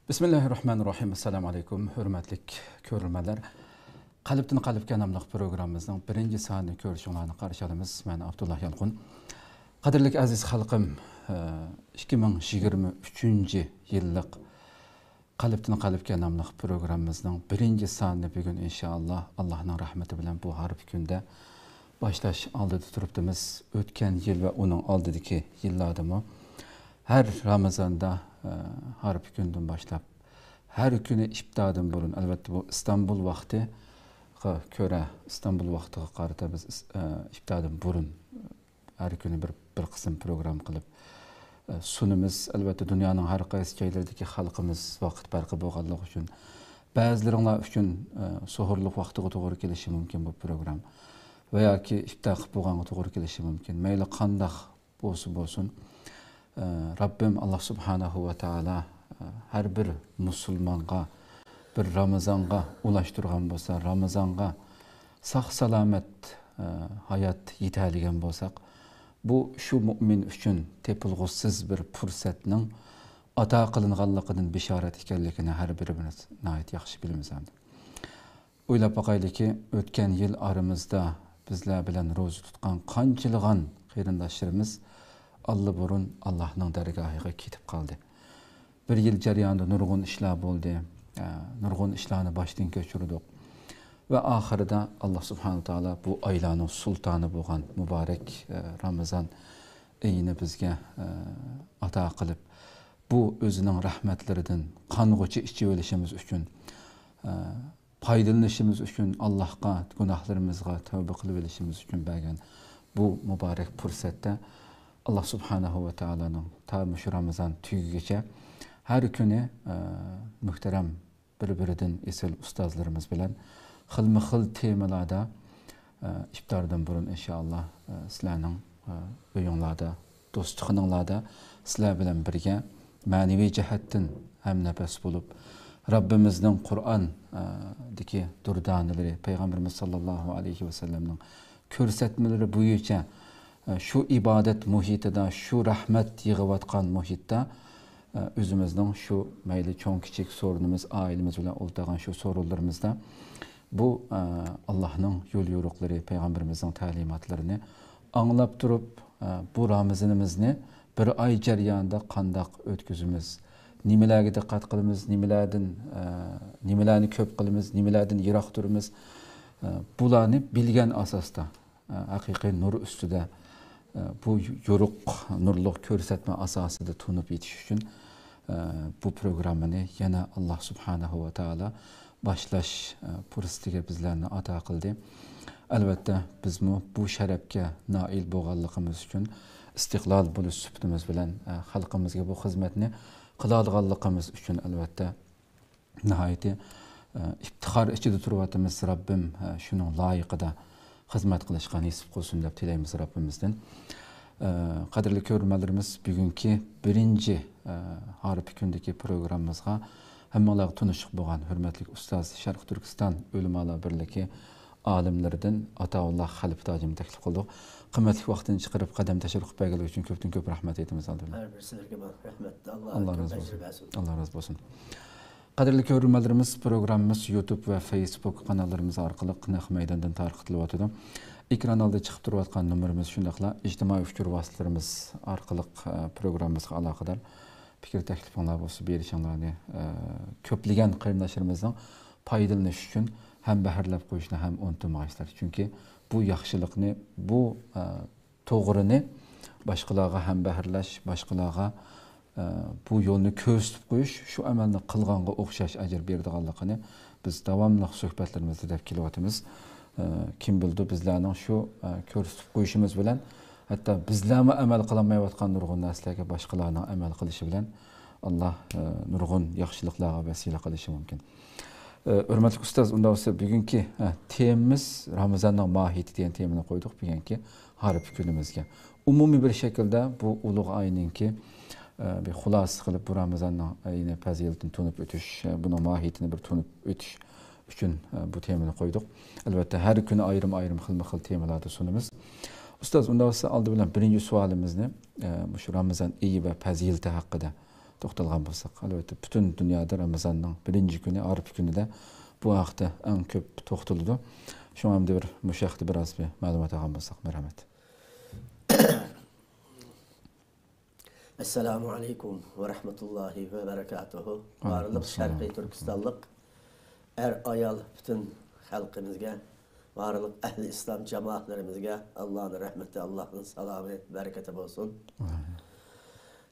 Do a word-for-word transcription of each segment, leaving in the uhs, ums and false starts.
بىسمىللاھىررەھمانىررەھىم. ئەسسالامۇ ئەلەيكۇم، ھۆرمەتلىك كۆرۈرمەنلەر. قەلبتىن قەلبكە ناملىق پروگراممىمىزنىڭ بىرىنچى سانىنى كۆرۈشۈڭلارنى قارشى ئالىمىز. مەن ئابدۇللا يالقۇن. قەدىرلىك ئەزىز خەلقىم، ئىككى مىڭ يىگىرمە ئۈچىنچى يىللىق قەلبتىن قەلبكە ناملىق پروگراممىمىزنىڭ بىرىنچى سانىنى بۈگۈن ئىنشائاللا ئاللاھنىڭ رەھمىتى بىلەن بۇ ھارپا كۈندە باشلاش ئالدىدا تۇرۇپتىمىز. ئۆتكەن يىل ۋە ئۇنىڭ ئالدىدىكى يىللاردىمۇ ھەر رامىزاندا، ئە، ھارپا كۈندىن باشلاپ ھەر كۈنى ئىپتاردىن بۇرۇن، ئەلۋەتتە بۇ ئىستانبۇل ۋاقتىغا كۆرە، ئىستانبۇل ۋاقتىغا قارىتا بىز ئىس-، ئە، ئىپتاردىن بۇرۇن ھەر كۈنى بىر، بىر قىسىم پروگرامما قىلىپ، ئە، سۇنىمىز. ئەلۋەتتە دۇنيانىڭ ھەر قايسى جايلىرىدىكى خەلقىمىز ۋاقىت پەرقى بولغانلىقى ئۈچۈن بەزىلىرىڭلار ئۈچۈن، ئە، سوھۇرلۇق ۋاقتىغا توغرا كېلىشى مۇمكىن بۇ پروگرام ۋە ياكى ئىپتار قىلىپ بولغانغا توغرا كېلىشى مۇمكىن. مەيلى قانداق بولسا بولسۇن، ئە، رەببىم ئاللا سۇبھانەھۇ ۋە تائالا، ئە، ھەر بىر مۇسۇلمانغا بىر رامىزانغا ئۇلاشتۇرغان بولسا، رامىزانغا ساق-سالامەت، ئە، ھايات يېتەلىگەن بولساق، بۇ شۇ مۇئمىن ئۈچۈن تېپىلغۇسىز بىر پۇرسەتنىڭ ئاتا قىلىنغانلىقىدىن بېشارەت ئىكەنلىكىنى ھەر بىرىمىز ناھايىتى ياخشى بىلىمىز ئەمدى. ئويلاپ باقايلىكى، ئۆتكەن يىل ئارىمىزدا بىزلەر بىلەن روزا تۇتقان قانچىلىغان قېرىنداشلىرىمىز ئاللىبۇرۇن ئاللاھنىڭ دەرگاھىغا كېتىپ قالدى. بىر يىل جەريانىدا نۇرغۇن ئىشلار بولدى. ئە، نۇرغۇن ئىشلارنى باشتىن كەچۈردۇق. ۋە ئاخىرىدا ئاللا سۇبھانەھۇ ۋە تائالا بۇ ئايلارنىڭ سۇلتانى بولغان مۇبارەك، ئە، رامىزان ئېيىنى بىزگە، ئە، ئاتا قىلىپ، بۇ ئۆزىنىڭ رەھمەتلىرىدىن قانغۇچە ئىچىۋېلىشىمىز ئۈچۈن، ئە، پايدىلىنىشىمىز ئۈچۈن، ئاللاھقا گۇناھلىرىمىزغا تەۋبە قىلىۋېلىشىمىز ئۈچۈن بەرگەن بۇ مۇبارەك پۇرسەتتە، ئاللا سۇبھانەھۇ ۋە تائالانىڭ تا مۇشۇ رامىزان تۈگىگىچە ھەر كۈنى، ئە، مۆھتەرەم بىر-بىرىدىن ئېسىل ئۇستازلىرىمىز بىلەن خىلمۇ خىل تېمىلاردا، ئە، ئىپتاردىن بۇرۇن ئىنشائاللا، ئە، سىلەرنىڭ، ئە، ئۆيۈڭلاردا، دوستخانىڭلاردا سىلەر بىلەن بىرگە مەنىۋى جەھەتتىن ھەمنەپەس بولۇپ، رەببىمىزنىڭ قۇرئان، ئە، دىكى دۇردانىلىرى، پەيغەمبىرىمىز ساللاللاھۇ ئەلەيھى ۋەسەللەمنىڭ كۆرسەتمىلىرى بويىچە، ئە، شۇ ئىبادەت مۇھىتىدا، شۇ رەھمەت يېغىۋاتقان مۇھىتتا، ئە، ئۆزىمىزنىڭ شۇ مەيلى چوڭ كىچىك سورۇنىمىز، ئائىلىمىز بىلەن ئولتۇرغان شۇ سورۇنلىرىمىزدا بۇ، ئە، ئاللاھنىڭ يول يورۇقلىرى، پەيغەمبىرىمىزنىڭ تەلىماتلىرىنى ئاڭلاپ تۇرۇپ، ئە، بۇ رامىزىنىمىزنى بىر ئاي جەريانىدا قانداق ئۆتكۈزىمىز، نېمىلەرگە دىققەت قىلىمىز، نېمىلەردىن، ئە، نېمىلەرنى كۆپ قىلىمىز، نېمىلەردىن يىراق تۇرىمىز، ئە، بۇلارنى بىلگەن ئاساستا، ئە، ھەقىقىي نۇر ئۈستىدە، ئە، بۇ يورۇق نۇرلۇق كۆرسەتمە ئاساسىدا تونۇپ يېتىش ئۈچۈن، ئە، بۇ پروگراممىنى يەنە ئاللا سۇبھانەھۇ ۋە تائالا باشلاش، ئە، پۇرسىتىگە بىزلەرنى ئاتا قىلدى. ئەلۋەتتە، بىزمۇ بۇ شەرەپكە نائىل بولغانلىقىمىز ئۈچۈن، ئىستىقلال بولۇش سۈپىتىمىز بىلەن، ئە، خەلقىمىزگە بۇ خىزمەتنى قىلالىغانلىقىمىز ئۈچۈن، ئەلۋەتتە، ناھايىتى، ئە، ئىپتىخار ئىچىدە تۇرۇۋاتىمىز. رەببىم، ئە، شۇنىڭ لايىقىدا خىزمەت قىلىشقا نېسىپ قىلسۇن دەپ تىلەيمىز رەببىمىزدىن. ئە، قەدىرلىك كۆرۈرمەنلىرىمىز، بۈگۈنكى بىرىنچى، ئە، ھارپا كۈندىكى پروگراممىمىزغا ھەممىڭلارغا تونۇشلۇق بولغان ھۆرمەتلىك ئۇستاز، شەرقىي تۈركىستان ئۆلىمالار بىرلىكى ئالىملىرىدىن ئاتاۋۇللا خەلپىت ھاجىمنى تەكلىپ قىلدۇق. قىممەتلىك ۋاقتىنى چىقىرىپ، قەدەم تەشرىپ قىلىپ بەرگەنلىكى ئۈچۈن كۆپتىن كۆپ رەھمەت ئېيتىمىز ئالدى بىلەن. ھەر بىر سىلەرگە رەھمەت. ئاللا ئاللا كۆپ رازى ئەجىر بولسۇن. بەرسۇن. ئاللا رازى بولسۇن. قەدىرلىك كۆرۈرمەنلىرىمىز، پروگراممىمىز يۇتۇب ۋە فېيسبۇك قاناللىرىمىز ئارقىلىق نەق مەيداندىن تارقىتىلىۋاتىدۇ. ئېكران ئالدىدا چىقىپ تۇرۇۋاتقان نومۇرىمىز، شۇنداقلا ئىجتىمائىي ئۇچۇر ۋاسىتىلىرىمىز ئارقىلىق، ئە، پروگراممىمىزغا ئالاقىدار پىكىر تەكلىپىڭلار بولسا بېرىشىڭلارنى، ئە، كۆپلىگەن قېرىنداشلىرىمىزنىڭ پايدىلىنىشى ئۈچۈن ھەم بەھرىلەپ قويۇشنى ھەم ئۇنتۇمىغايسىلەر. چۈنكى بۇ ياخشىلىقنى، بۇ، ئە، توغرىنى باشقىلارغا ھەم بەھرىلەش، باشقىلارغا، ئە، بۇ يولنى كۆرسىتىپ قويۇش شۇ ئەمەلنى قىلغانغا ئوخشاش ئەجىر بېرىدىغانلىقىنى بىز داۋاملىق سۆھبەتلىرىمىزدە دەپ كېلىۋاتىمىز. ئە، كىم بىلىدۇ، بىزلەرنىڭ شۇ، ئە، كۆرسىتىپ قويۇشىمىز بىلەن ھەتتا بىزلەرمۇ ئەمەل قىلالمايۋاتقان نۇرغۇن نەرسىلەرگە باشقىلارنىڭ ئەمەل قىلىشى بىلەن ئاللا، ئە، نۇرغۇن ياخشىلىقلارغا ۋەسىلە قىلىشى مۇمكىن. ئە، ھۆرمەتلىك ئۇستاز، ئۇنداق بولسا بۈگۈنكى، ئە، تېمىمىز رامىزاننىڭ ماھىيىتى دېگەن تېمىنى قويدۇق بۈگۈنكى ھارپا كۈنىمىزگە. ئومۇمىي بىر شەكىلدە بۇ ئۇلۇغ ئاينىڭكى، ئە، بىر خۇلاسە قىلىپ، بۇ رامىزاننىڭ ئاينى پەزىلىتىنى تونۇپ ئۆتۈش، ئە، بۇنىڭ ماھىيىتىنى بىر تونۇپ ئۆتۈش ئۈچۈن، ئە، بۇ تېمىنى قويدۇق. ئەلۋەتتە، ھەر كۈنى ئايرىم-ئايرىم، خىلمۇ خىل تېمىلاردا سۇنىمىز. ئۇستاز، ئۇنداق بولسا ئالدى بىلەن بىرىنچى سوئالىمىزنى، ئە، مۇشۇ رامىزان ئېيى ۋە پەزىلىتى ھەققىدە توختالغان بولساق، ئەلۋەتتە، پۈتۈن دۇنيادا رامىزاننىڭ بىرىنچى كۈنى، ئارىپا كۈنىدە بۇ ھەقتە ئەڭ كۆپ توختىلىدۇ. شۇڭا ئەمدى بىر مۇشۇ ھەقتە بىر ئاز بىر مەلۇمات ئالغان بولساق، مەرھەمەت. ئەسسالامۇ ئەلەيكۇم ۋە رەھمەتۇللاھى ۋە بەرىكاتۇھۇ. بارلىق شەرقىي تۈركىستانلىق ئەر ئايال پۈتۈن خەلقىمىزگە، بارلىق ئەھلى ئىسلام جامائەتلىرىمىزگە ئاللانىڭ رەھمىتى، ئاللانىڭ سالامى، بەرىكىتى بولسۇن.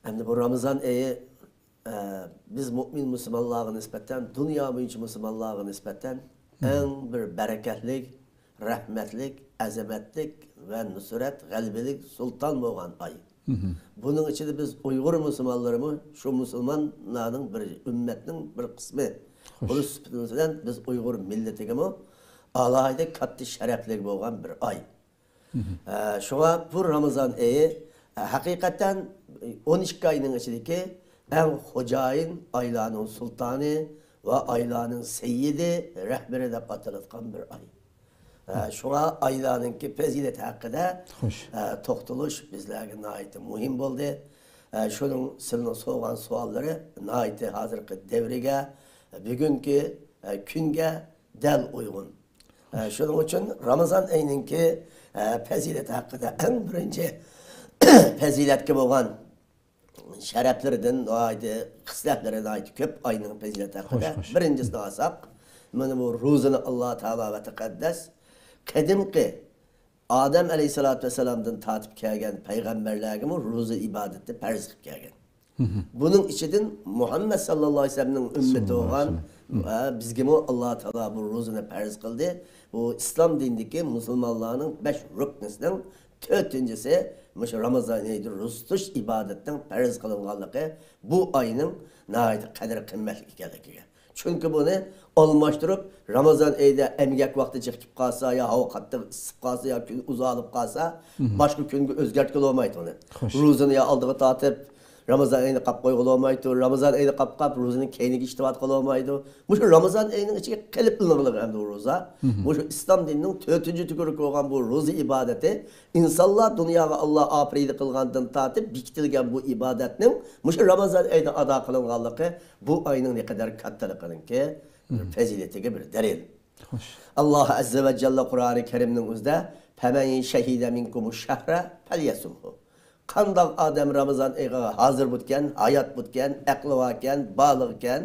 ئەمدى بۇ رامىزان ئېيى، ئە، بىز مۆمىن مۇسۇلمانلارغا نىسبەتەن، دۇنيا بويىچە مۇسۇلمانلارغا نىسبەتەن ئەڭ بىر بەرىكەتلىك، رەھمەتلىك، ئەزەمەتلىك ۋە نۇسرەت، غەلىبىلىك سۇلتان بولغان ئاي. بۇنىڭ ئىچىدە بىز ئۇيغۇر مۇسۇلمانلىرىمۇ شۇ مۇسۇلمانلارنىڭ بىر ئۈممەتنىڭ بىر قىسمى بولۇش سۈپىتىمىز بىلەن بىز ئۇيغۇر مىللىتىگىمۇ ئالاھىدە كاتتا شەرەپلىك بولغان بىر ئاي. ئە، شۇڭا بۇ رامىزان ئېيى، ئە، ھەقىقەتەن ئون ئىككى ئاينىڭ ئىچىدىكى ئەڭ خوجايىن، ئايلارنىڭ سۇلتانى ۋە ئايلارنىڭ سەييىدى، رەھبىرى دەپ ئاتىلىدىغان بىر ئاي. ئە، شۇڭا ئايلارنىڭكى پەزىلىتى ھەققىدە، ئە، توختىلىش بىزلەرگە ناھايىتى مۇھىم بولدى. ئە، شۇنىڭ سىلىنىڭ سورىغان سوئاللىرى ناھايىتى ھازىرقى دەۋرگە، بۈگۈنكى، ئە، كۈنگە دەل ئۇيغۇن. ئە، شۇنىڭ ئۈچۈن رامىزان ئېيىنىڭكى، ئە، پەزىلىتى ھەققىدە ئەڭ بىرىنچى پەزىلەتكە بولغان شەرەپلىرىدىن ناھايىتى، خىسلەتلىرى ناھايىتى كۆپ ئاينىڭ پەزىلىتى ھەققىدە. بىرىنچىسىنى ئالساق، مانا بۇ روزىنى ئاللا تائالا ۋە تەقەددەس قەدىمكى ئادەم ئەلەيھىسسالاتۇ ۋەسسالامدىن تارتىپ كەلگەن پەيغەمبەرلەرگىمۇ روزا ئىبادەتنى پەرز قىلىپ كەلگەن. بۇنىڭ ئىچىدىن مۇھەممەد ساللاللاھۇ ئەلەيھى ۋەسەللەمنىڭ ئۈممىتى بولغان، ئە، بىزگىمۇ ئاللا تائالا بۇ روزىنى پەرز قىلدى. بۇ ئىسلام دىنىدىكى مۇسۇلمانلارنىڭ بەش رۇكنىسىنىڭ تۆتىنچىسى مۇشۇ رامىزان ئېيىدا روزا تۇتۇش ئىبادىتىنىڭ پەرز قىلىنغانلىقى بۇ ئاينىڭ ناھايىتى قەدىر قىممەتلىك ئىكەنلىكىگە. چۈنكى بۇنى ئالماشتۇرۇپ، رامىزان ئېيىدا ئەمگەك ۋاقتى جىق كېلىپ قالسا، يا ھاۋا قاتتىق ئىسسىپ قالسا، يا كۈن ئۇزىرىپ قالسا، باشقا كۈنگە ئۆزگەرتكىلى بولمايدۇ ئۇنى. روزىنى يا ئالدىغا تارتىپ، رامىزان ئېيىنى قاپ قويغىلى بولمايدۇ، رامىزان ئېيىنى قاپ قاپ، روزىنى كەينىگە ئىشتىۋاتقىلى بولمايدۇ. مۇشۇ رامىزان ئېيىنىڭ ئىچىگە قېلىپ ئېلىنغىلىغى ئەمدى بۇ روزا. مۇشۇ ئىسلام دىنىنىڭ تۆتىنچى تۈۋرۈكى بولغان بۇ روزا ئىبادىتى، ئىنسانلار دۇنياغا ئاللا ئاپىرىدە قىلغاندىن تارتىپ بېكىتىلگەن بۇ ئىبادەتنىڭ مۇشۇ رامىزان ئېيىدا ئادا قىلىنغانلىقى بۇ ئاينىڭ نەقەدەر كاتتىلىقىنىڭكى بىر پەزىلىتىگە بىر دەلىل. ئاللا ئەززە ۋە جەللە قۇرئانى كەرىمنىڭ ئۆزىدە، فَمَنْ شَهِدَ مِنْكُمُ الشَّهْرَ فَلْيَصُمْهُ. قانداق ئادەم رامىزان ئېيىغا ھازىر بۇتكەن، ھايات بۇتكەن، ئەقلى باركەن، بالىغكەن،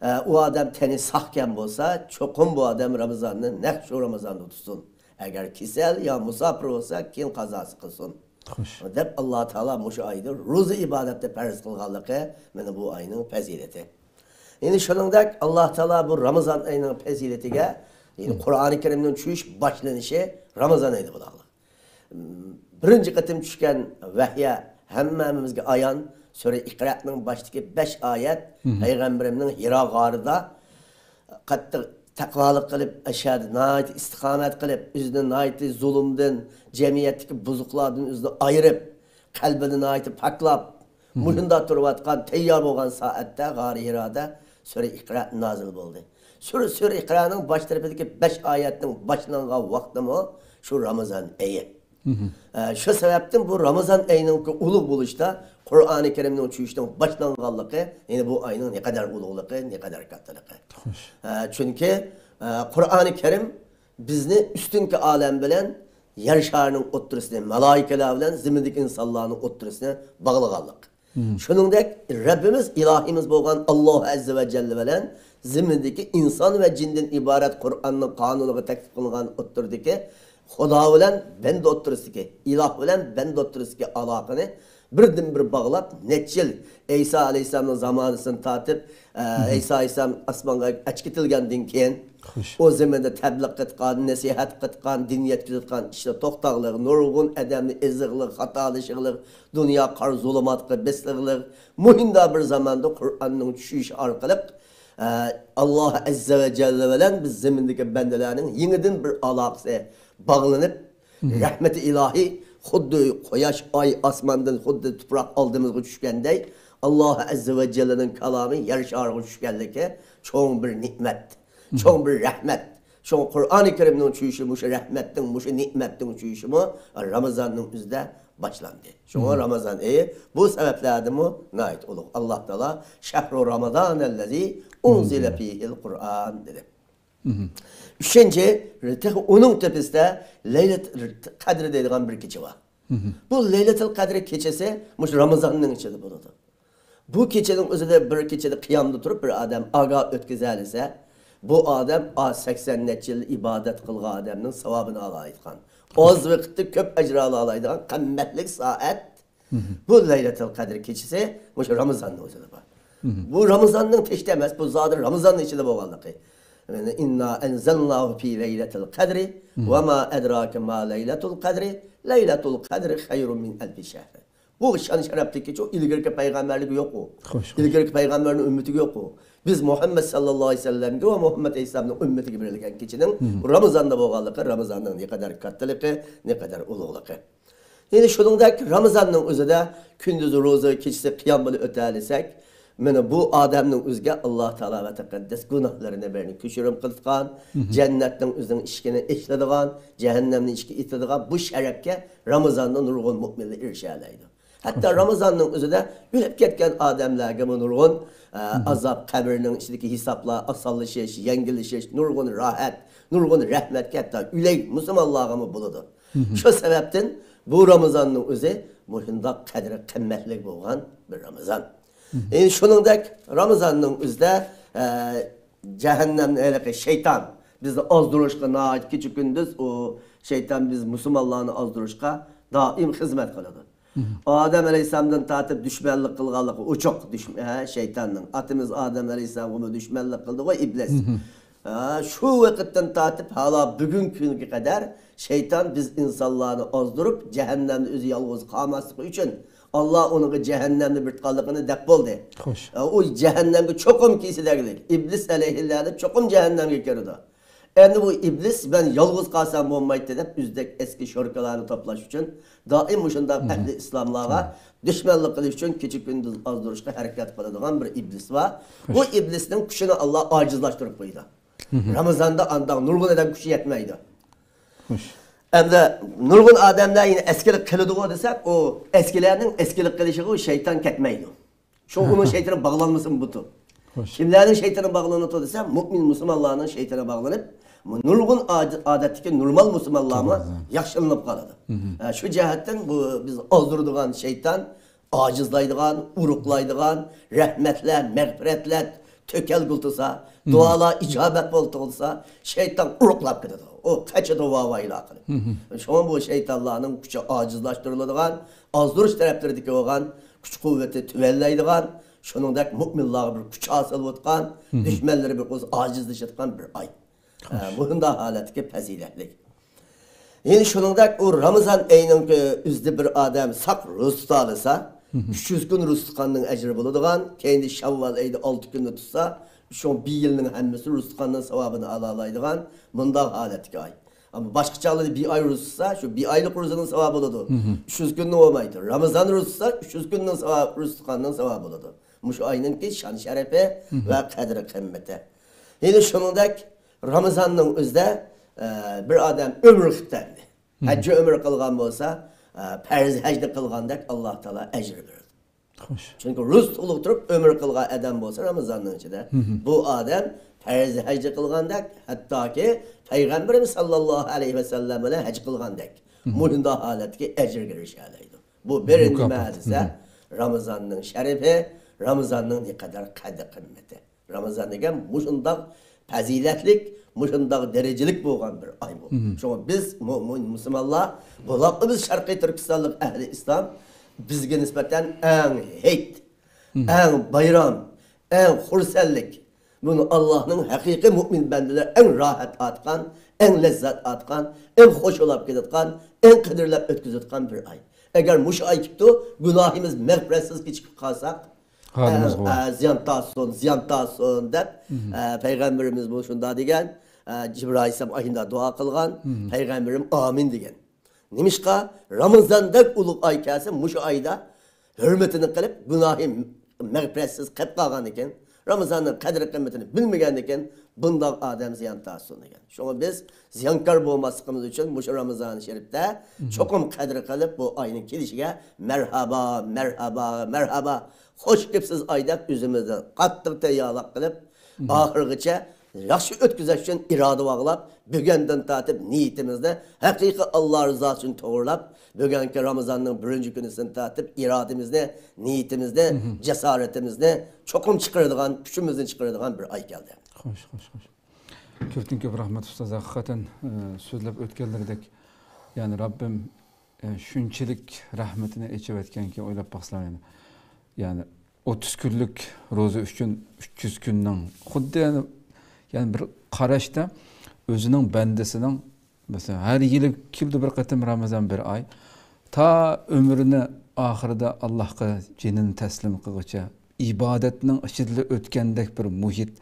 ئە، ئۇ ئادەم تېنى ساقكەن بولسا، چوقۇم بۇ ئادەم رامىزاننى نەق شۇ رامىزاندا تۇتسۇن. ئەگەر كېسەل يا مۇساپىر بولسا، كېيىن قازاسى قىلسۇن. دەپ ئاللا تائالا مۇشۇ ئايدا روزا ئىبادەتنى پەرز قىلغانلىقى مانا بۇ ئاينىڭ پەزىلىتى. يەنى شۇنىڭدەك ئاللا تائالا بۇ رامىزان ئاينىڭ پەزىلىتىگە، يەنى قۇرئانى كەرىمنىڭ چۈشۈش باشلىنىشى رامىزان ئايدا بولغانلىق. بىرىنچى قېتىم چۈشكەن ۋەھيە ھەممىمىزگە ئايان، سۈرە ئىقرانىڭ باشتىكى بەش ئايەت، پەيغەمبىرىمنىڭ ھىرا غارىدا قاتتىق تەقۋالىق قىلىپ، ئەشەدە ناھايىتى ئىستىقامەت قىلىپ، ئۆزىنى ناھايىتى زۇلۇمدىن، جەمئىيەتتىكى بۇزۇقلاردىن ئۆزىنى ئايرىپ، قەلبىنى ناھايىتى پاكلاپ، مۇشۇنداق تۇرۇۋاتقان، تەييار بولغان سائەتتە غارى ھىرادا سۈرە ئىقرا نازىل بولدى. سۈرە، سۈرە ئىقرانىڭ باش تەرىپىدىكى بەش ئايەتنىڭ باشلانغان ۋاقتىمۇ شۇ رامىزان ئېيى. ئە، شۇ سەۋەبتىن بۇ رامىزان ئېيىنىڭكى ئۇلۇغ بولۇشتا قۇرئانى كەرىمنىڭ چۈشۈشىنىڭ باشلانغانلىقى، يەنى بۇ ئاينىڭ نەقەدەر ئۇلۇغلۇقى، نەقەدەر كاتتىلىقى. ئە، چۈنكى، ئە، قۇرئانى كەرىم بىزنى ئۈستۈنكى ئالەم بىلەن يەر شارىنىڭ ئوتتۇرىسىنى، مالائىكىلەر بىلەن زېمىندىكى ئىنسانلارنىڭ ئوتتۇرىسىنى باغلىغانلىق. شۇنىڭدەك رەببىمىز، ئىلاھىمىز بولغان ئاللا ئەززە ۋە جەللە بىلەن زېمىندىكى ئىنسان ۋە جىندىن ئىبارەت قۇرئاننىڭ قانۇنىغا تەكلىپ قىلىنغان ئوتتۇرىدىكى خۇدا بىلەن بەندە ئوتتۇرىسىدىكى، ئىلاھ بىلەن بەندە ئوتتۇرىسىدىكى ئالاقىنى بىردىن بىر باغلاپ، نەچچە يىل ئەيسا ئەلەيھىسسالامنىڭ زامانىسىدىن تارتىپ، ئە، ئەيسا ئەلەيھىسسالام ئاسمانغا ئەچكىتىلگەندىن كېيىن، ئۇ زېمىندا تەبلىغ قىلىدىغان، نەسىھەت قىلىدىغان، دىن يەتكۈزىدىغان ئىشلار توختاغلىق، نۇرغۇن ئادەمنى ئېزىغلىق، خاتالىشىغلىق، دۇنيا قارا زۇلۇماتقا بېسىغلىق، مۇھىنداق بىر زاماندا قۇرئاننىڭ چۈشۈشى ئارقىلىق، ئە، ئاللا ئەززە ۋە جەللە بىلەن بىز زېمىندىكى بەندىلەرنىڭ يېڭىدىن بىر ئالاقىسى باغلىنىپ، رەھمىتى ئىلاھى خۇددى قۇياش، ئاي ئاسماندىن خۇددى تۇپراق ئالدىمىزغا چۈشكەندەك، ئاللا ئەززە ۋە جەللىنىڭ كالامى يەر شارىغا چۈشكەنلىكى چوڭ بىر نېمەت، چوڭ بىر رەھمەت. شۇڭا قۇرئانى كەرىمنىڭ چۈشۈشى مۇشۇ رەھمەتنىڭ، مۇشۇ نېمەتنىڭ چۈشۈشىمۇ رامىزاننىڭ ئۆزىدە باشلاندى. شۇڭا رامىزان ئېيى بۇ سەۋەبلەردىنمۇ ناھايىتى ئۇلۇغ. ئاللاھ تائالا «شەھرۇ رامازانەللەزى ئۇنزىلە فىھىل قۇرئان» دېدى. ئۈچىنچى، تېخى ئۇنىڭ تۆپىسىدە لەيلەت قەدرى دەيدىغان بىر كېچە بار. بۇ لەيلەتۇل قەدرى كېچىسى مۇشۇ رامىزاننىڭ ئىچىدە بولىدۇ. بۇ كېچىنىڭ ئۆزىدە بىر كېچىدە قىيامدا تۇرۇپ بىر ئادەم ئاگاھ ئۆتكۈزەلىسە، بۇ ئادەم ئا سەكسەن نەچچە يىل ئىبادەت قىلغان ئادەمنىڭ ساۋابىنى ئالالايدىغان، ئاز ۋاقىتتا كۆپ ئەجىر ئالالايدىغان قىممەتلىك سائەت. بۇ لەيلەتۇل قەدر كېچىسى مۇشۇ رامىزاننىڭ ئۆزىدە بار. بۇ رامىزاننىڭ تېشىدا ئەمەس، بۇ زادى رامىزاننىڭ ئىچىدە بولغانلىقى. «ئىننا ئەنزەلناھۇ فى لەيلەتىل قەدرى ۋە ما ئەدراكە ما لەيلەتۇل قەدرى، لەيلەتۇل قەدرى خەيرۇن مىن ئەلفى شەھر.» بۇ شان شەرەپلىك كېچە ئۇ ئىلگىرىكى پەيغەمبەرلىكى يوق ئۇ. خوش، خوش. ئىلگىرىكى پەيغەمبەرنىڭ ئۈممىتىگە يوق ئۇ. بىز مۇھەممەد ساللاللاھۇ ئەلەيھى ۋەسەللەمگە ۋە مۇھەممەد ئەلەيھىسسالامنىڭ ئۈممىتىگە بېرىلگەن كېچىنىڭ رامىزاندا بولغانلىقى، رامىزاننىڭ نەقەدەر كاتتىلىقى، نەقەدەر ئۇلۇغلۇقى. يەنە شۇنىڭدەك رامىزاننىڭ ئۆزىدە كۈندۈزى روزا، كېچىسى قىيام بىلەن ئۆتەلىسەك، مانا بۇ ئادەمنىڭ ئۆزىگە ئاللاھ تائالا ۋە تەقەددەس گۇناھلىرىنى بىرنى كەچۈرۈم قىلىدىغان، جەننەتنىڭ ئۆزىنىڭ ئىشىكىنى ئېچىلىدىغان، جەھەننەمنىڭ ئىشىكى ئېتىلىدىغان بۇ شەرەپكە رامىزاندا نۇرغۇن مۆمىنلەر ئېرىشەلەيدۇ. ھەتتا رامىزاننىڭ ئۆزىدە ئۆلۈپ كەتكەن ئادەملەرگىمۇ نۇرغۇن، ئە، ئازاب، قەبرىنىڭ ئىچىدىكى ھېسابلار ئاسانلىشىش، يەڭگىللىشىش، نۇرغۇن راھەت، نۇرغۇن رەھمەتكە ھەتتا ئۆلەي مۇسۇلمانلارغىمۇ بولىدۇ. شۇ سەۋەبتىن بۇ رامىزاننىڭ ئۆزى مۇشۇنداق قەدرى قىممەتلىك بولغان بىر رامىزان. ئە، شۇنىڭدەك رامىزاننىڭ ئۆزىدە، ئە، جەھەننەمنى ھېلىقى شەيتان بىزنى ئازدۇرۇشقا ناھايىتى كېچە كۈندۈز ئۇ شەيتان بىز مۇسۇلمانلارنى ئازدۇرۇشقا دائىم خىزمەت قىلىدۇ. ئادەم ئەلەيھىسسالامدىن تارتىپ دۈشمەنلىك قىلغانلىقى ئوچۇق دۈشمەن، ھە، شەيتاننىڭ. ئاتىمىز ئادەم ئەلەيھىسسالامغىمۇ دۈشمەنلىك قىلدىغۇ ئىبلىس. ھە، شۇ ۋاقىتتىن تارتىپ ھالا بۈگۈنكى كۈنگە قەدەر شەيتان بىز ئىنسانلارنى ئازدۇرۇپ، جەھەننەمدە ئۆزى يالغۇز قالماسلىقى ئۈچۈن، ئاللا ئۇنىڭغا جەھەننەمنى بىر تۇتقانلىقىنى دەپ بولدى. خوش. ئە، ئۇ جەھەننەمگە چوقۇم كىرسە دەگلىك. ئىبلىس ئەلەيھىللانى چوقۇم جەھەننەمگە كىرىدۇ. ئەمدى بۇ ئىبلىس مەن يالغۇز قالسام بولمايتتى دەپ ئۆزىدەك ئەسكى شوركىلارنى توپلاش ئۈچۈن دائىم مۇشۇنداق ئەھلى ئىسلاملارغا دۈشمەنلىك قىلىش ئۈچۈن كېچە كۈندۈز ئازدۇرۇشقا ھەرىكەت قىلىدىغان بىر ئىبلىس بار. بۇ ئىبلىسنىڭ كۈچىنى ئاللا ئاجىزلاشتۇرۇپ قويىدۇ. رامىزاندا ئانداق نۇرغۇن ئادەم كۈچى يەتمەيدۇ. خوش. ئەمدى نۇرغۇن ئادەملەر يەنە ئەسكىلىك قىلىدىغۇ دېسەك، ئۇ ئەسكىلەرنىڭ ئەسكىلىك قىلىشىغا ئۇ شەيتان كەتمەيدۇ. شۇ ئۇنىڭ شەيتانى باغلانمىسىمۇ بۇتۇ. خوش. كىملەرنىڭ شەيتانى باغلىنىدۇ دېسە، مۇئمىن مۇسۇلمانلارنىڭ شەيتانى باغلىنىپ، نۇرغۇن ئاد-، ئادەتتىكى نورمال مۇسۇلمانلارمۇ ياخشىلىنىپ قالىدۇ. ھە، شۇ جەھەتتىن بۇ بىز ئازدۇرىدىغان شەيتان ئاجىزلايدىغان، ئورۇقلايدىغان، رەھمەتلەر، مەغپىرەتلەر تۆكەلگۈل تۇرسا، دۇئالار ئىجابەت بولتۇغۇلسا، شەيتان ئورۇقلاپ كېتىدۇ. ئۇ قاچىدۇ ۋاۋايلا قىلىپ. شۇڭا بۇ شەيتانلارنىڭ كۈچى ئاجىزلاشتۇرۇلىدىغان، ئازدۇرۇش تەرەپلىرىدىكى بولغان كۈچ-قۇۋۋىتى تۆۋەنلەيدىغان، شۇنىڭدەك مۇئمىنلارغا بىر كۈچ ھاسىل بولۇۋاتقان، دۈشمەنلىرى بىر ئوز ئاجىزلىشىدىغان بىر ئاي. ئە، مۇشۇنداق ھالەتتىكى پەزىلەتلىك. يەنە شۇنىڭدەك ئۇ رامىزان ئېيىنىڭ ئۆزىدە بىر ئادەم ساق روزا تۇتالىسا، ئۈچ يۈز كۈن روزا تۇتقاننىڭ ئەجرى بولىدىغان، كەينىدە شەۋۋال ئېيىدا ئالتە كۈننى تۇتسا، شۇ بىر يىلنىڭ ھەممىسى روزا تۇتقاننىڭ ساۋابىنى ئالالايدىغان مۇنداق ھالەتتىكى ئاي. ئەمما باشقا چاغلاردا بىر ئاي روزا تۇتسا، شۇ بىر ئايلىق روزىنىڭ ساۋابى بولىدۇ. ئۈچ يۈز كۈننى بولمايدۇ. رامىزان روزا تۇتسا، ئۈچ يۈز كۈننىڭ ساۋابى، روزا تۇتقاننىڭ ساۋابى بولىدۇ. مۇشۇ ئاينىڭكى شان شەرىپى ۋە قەدرى قىممىتى. يەنە شۇنىڭدەك رامىزاننىڭ ئۆزىدە، ئە، بىر ئادەم ئۆمرە قىلىپتۇ ئەمدى. ھەججى ئۆمرە قىلغان بولسا، ئە، پەرز ھەجنى قىلغاندەك ئاللا تائالا ئەجىر بېرىدۇ. خوش. چۈنكى روزا تۇتۇپ تۇرۇپ ئۆمرە قىلغان ئادەم بولسا رامىزاننىڭ ئىچىدە، بۇ ئادەم پەرز ھەجنى قىلغاندەك، ھەتتاكى پەيغەمبىرىمىز ساللاللاھۇ ئەلەيھى ۋەسەللەم بىلەن ھەج قىلغاندەك، مۇشۇنداق ھالەتتىكى ئەجىرگە ئېرىشەلەيدۇ. بۇ بىرىنچى مۇكاپات. مەسىلە، رامىزاننىڭ شەرىپى، رامىزاننىڭ نەقەدەر قەدىر قىممىتى. رامىزان دېگەن مۇشۇنداق پەزىلەتلىك، مۇشۇنداق دەرىجىلىك بولغان بىر ئاي بۇ. شۇڭا بىز مۇ-، مۇ-، مۇسۇلمانلار، بولۇپمۇ بىز شەرقىي تۈركىستانلىق ئەھلى ئىسلام، بىزگە نىسبەتەن ئەڭ ھېيت، ئەڭ بايرام، ئەڭ خۇرسەنلىك. بۇنى ئاللانىڭ ھەقىقىي مۇئمىن بەندىلىرى ئەڭ راھەت ئاتقان، ئەڭ لەززەت ئاتقان، ئەڭ خۇشاللىق كېتىدىغان، ئەڭ قەدىرلەپ ئۆتكۈزىدىغان بىر ئاي. ئەگەر مۇشۇ ئاي كېتىپتۇ، گۇناھىمىز مەغپىرەتسىز كېچىكىپ قالساق، ھالىمىزغۇ. ئە، ئە، زىيان تارتسۇن، زىيان تارتسۇن دەپ، ئە، پەيغەمبىرىمىزمۇ شۇنداق دېگەن، ئە، جىبرىئىل ئەلەيھىسسالام ئاشۇنداق دۇئا قىلغان، پەيغەمبىرىم ئامىن دېگەن. نېمىشقا؟ رامىزاندەك ئۇلۇغ ئاي كەلسە، مۇشۇ ئايدا ھۆرمىتىنى قىلىپ، گۇناھى مەغپىرەتسىز قېلىپ قالغاندىكىن، رامىزاننىڭ قەدرى قىممىتىنى بىلمىگەندىكىن، بۇنداق ئادەم زىيان تارتسۇن دېگەن. شۇڭا بىز زىيانكار بولماسلىقىمىز ئۈچۈن مۇشۇ رامىزان شېرىپتە چوقۇم قەدىر قىلىپ، بۇ ئاينىڭ كېلىشىگە مەرھابا، مەرھابا، مەرھابا، خوش كېپسىز ئاي دەپ ئۆزىمىزنى قاتتىق تەييارلىق قىلىپ، ئاخىرغىچە ياخشى ئۆتكۈزۈش ئۈچۈن ئىرادە باغلاپ، بۈگۈندىن تارتىپ نىيىتىمىزنى ھەقىقىي ئاللا رىزاسى ئۈچۈن توغرىلاپ، بۈگۈنكى رامىزاننىڭ بىرىنچى كۈنىسىدىن تارتىپ ئىرادىمىزنى، نىيىتىمىزنى، جاسارىتىمىزنى چوقۇم چىقىرىدىغان، كۈچىمىزنى چىقىرىدىغان بىر ئاي كەلدى. خوش، خوش، خوش. كۆپتىن كۆپ رەھمەت ئۇستاز. ھەقىقەتەن، ئە، سۆزلەپ ئۆتكەنلىرىدەك، يەنى رەببىم، ئە، شۇنچىلىك رەھمىتىنى ئېچىۋەتكەنكى، ئويلاپ باقسىلا، يەنى، يەنى ئوتتۇز كۈنلۈك روزا ئۈچۈن ئۈچ يۈز كۈننىڭ خۇددى، يەنى، يەنى بىر قاراشتا ئۆزىنىڭ بەندىسىنىڭ، مەسىلەن، ھەر يىلى كېلىدۇ بىر قېتىم رامىزان بىر ئاي، تا ئۆمرىنى ئاخىرىدا ئاللاھقا جېنىنى تەسلىم قىلغۇچە ئىبادەتنىڭ ئىچىدىلا ئۆتكەندەك بىر مۇھىت،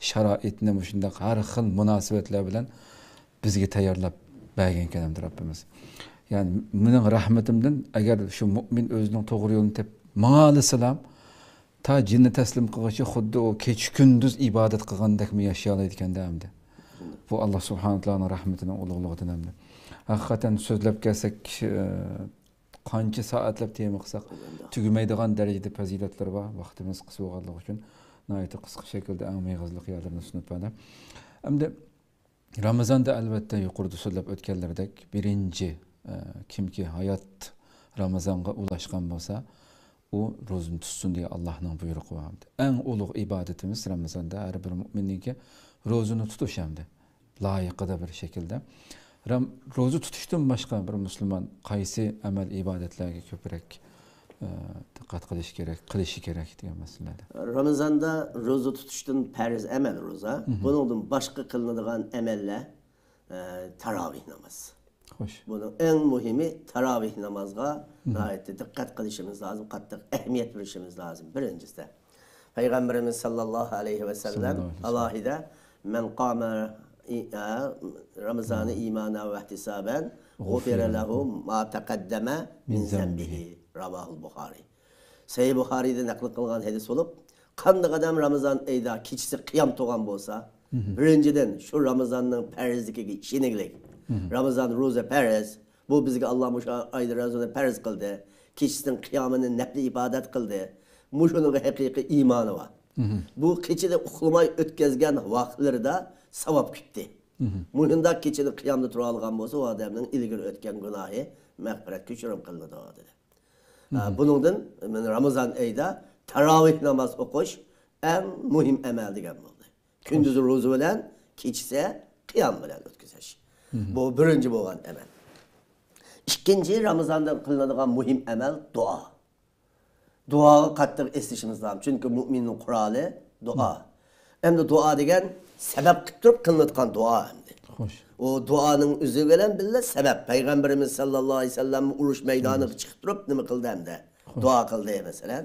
شارائىتنى مۇشۇنداق ھەر خىل مۇناسىۋەتلەر بىلەن بىزگە تەييارلاپ بەرگەنكەن ئەمدى رەببىمىز. يەنى مېنىڭ رەھمىتىمدىن، ئەگەر شۇ مۇئمىن ئۆزىنىڭ توغرا يولىنى تېپىپ ماڭالىسىلام، تا جېنىنى تەسلىم قىلغۇچە خۇددى ئۇ كېچە كۈندۈز ئىبادەت قىلغاندەكمۇ ياشىيالايدىكەندە ئەمدى. بۇ، ئاللا سۇبھانەھۇ تائالانىڭ رەھمىتىنىڭ ئۇلۇغلۇقىدىن ئەمدى. ھەقىقەتەن سۆزلەپ كەلسەك، ئى، قانچە سائەتلەپ تېما قىلساق تۈگىمەيدىغان دەرىجىدە پەزىلەتلىرى بار. ۋاقتىمىز قىس بولغانلىقى ئۈچۈن ناھايىتى قىسقا شەكىلدە ئەڭ مېغىزلىق يەرلىرىنى سۇنۇپ بەردى. ئەمدى رامىزاندا، ئەلۋەتتە، يۇقىرىدا سۆزلەپ ئۆتكەنلىرىدەك، بىرىنچى، ئە، كىمكى ھايات رامىزانغا ئۇلاشقان بولسا، ئۇ روزىنى تۇتسۇن دېگەن ئاللاھنىڭ بۇيرۇقى بار. ئەڭ ئۇلۇغ ئىبادىتىمىز رامىزاندا ھەر بىر مۇئمىننىڭكى روزىنى تۇتۇش ئەمدى. لايىقىدا بىر شەكىلدە. رام-، روزا تۇتۇشتىن باشقا بىر مۇسۇلمان قايسى ئەمەل ئىبادەتلەرگە كۆپرەك، ئە، دىققەت قىلىشى كېرەك، قىلىشى كېرەك دېگەن مەسىلىدە. رامىزاندا روزا تۇتۇشتىن پەرز ئەمەل روزا. بۇنىڭدىن باشقا قىلىنىدىغان ئەمەللەر، ئە، تاراۋىھ ناماز. خوش. بۇنىڭ ئەڭ مۇھىمى تاراۋىھ نامازغا ناھايىتى دىققەت قىلىشىمىز لازىم، قاتتىق ئەھمىيەت بېرىشىمىز لازىم. بىرىنچىسى، پەيغەمبىرىمىز ساللاللاھۇ ئەلەيھى ۋەسەللەم ئالاھىدە، مەن قامە ئى-، ئە، رامىزانى ئىمانا ۋەھتىسابەن غۇفىرە لەھۇ ما تەقەددەمە مىن زەنبىھى. راۋاھۇل بۇخارى. سەھىھ بۇخارىيدا نەقىل قىلغان ھەدىس بولۇپ، قانداق ئادەم رامىزان ئېيىدا كېچىسى قىيام تۇرغان بولسا، بىرىنچىدىن، شۇ رامىزاننىڭ پەرزلىكىگە ئىشىنىگلىك. رامىزان روزا پەرز. بۇ بىزگە ئاللا مۇشۇ ئايدا روزىنى پەرز قىلدى. كېچىسىنىڭ قىيامىنى نەپلى ئىبادەت قىلدى. مۇشۇنىڭغا ھەقىقىي ئىمانى بار. بۇ كېچىدە ئۇخلىماي ئۆتكۈزگەن ۋاقىتلىرىدا ساۋاب كۈتتى. مۇشۇنداق كېچىدە قىيامدا تۇرالىغان بولسا، ئۇ ئادەمنىڭ ئىلگىرى ئۆتكەن گۇناھى مەغپىرەت، كەچۈرۈم قىلىنىدۇ، دېدى. ئە، بۇنىڭدىن مانا رامىزان ئېيىدا تاراۋىھ ناماز ئوقۇش ئەڭ مۇھىم ئەمەل دېگەن بولدى. كۈندۈزى روزا بىلەن، كېچىسى قىيام بىلەن ئۆتكۈزۈش. بۇ بىرىنچى بولغان ئەمەل. ئىككىنچى، رامىزاندا قىلىنىدىغان مۇھىم ئەمەل دۇئا. دۇئاغا قاتتىق ئېسىلىشىمىز لازىم. چۈنكى مۇئمىننىڭ قورالى دۇئا. ئەمدى دۇئا دېگەن سەۋەب قىلىپ تۇرۇپ قىلىنىدىغان دۇئا ئەمدى. خوش. ئۇ دۇئانىڭ ئۆزى بىلەن بىللە سەۋەب. پەيغەمبىرىمىز ساللاللاھۇ ئەلەيھى ۋەسەللەم ئۇرۇش مەيدانىغا چىقىپ تۇرۇپ نېمە قىلدى ئەمدى؟ دۇئا قىلدى، مەسىلەن.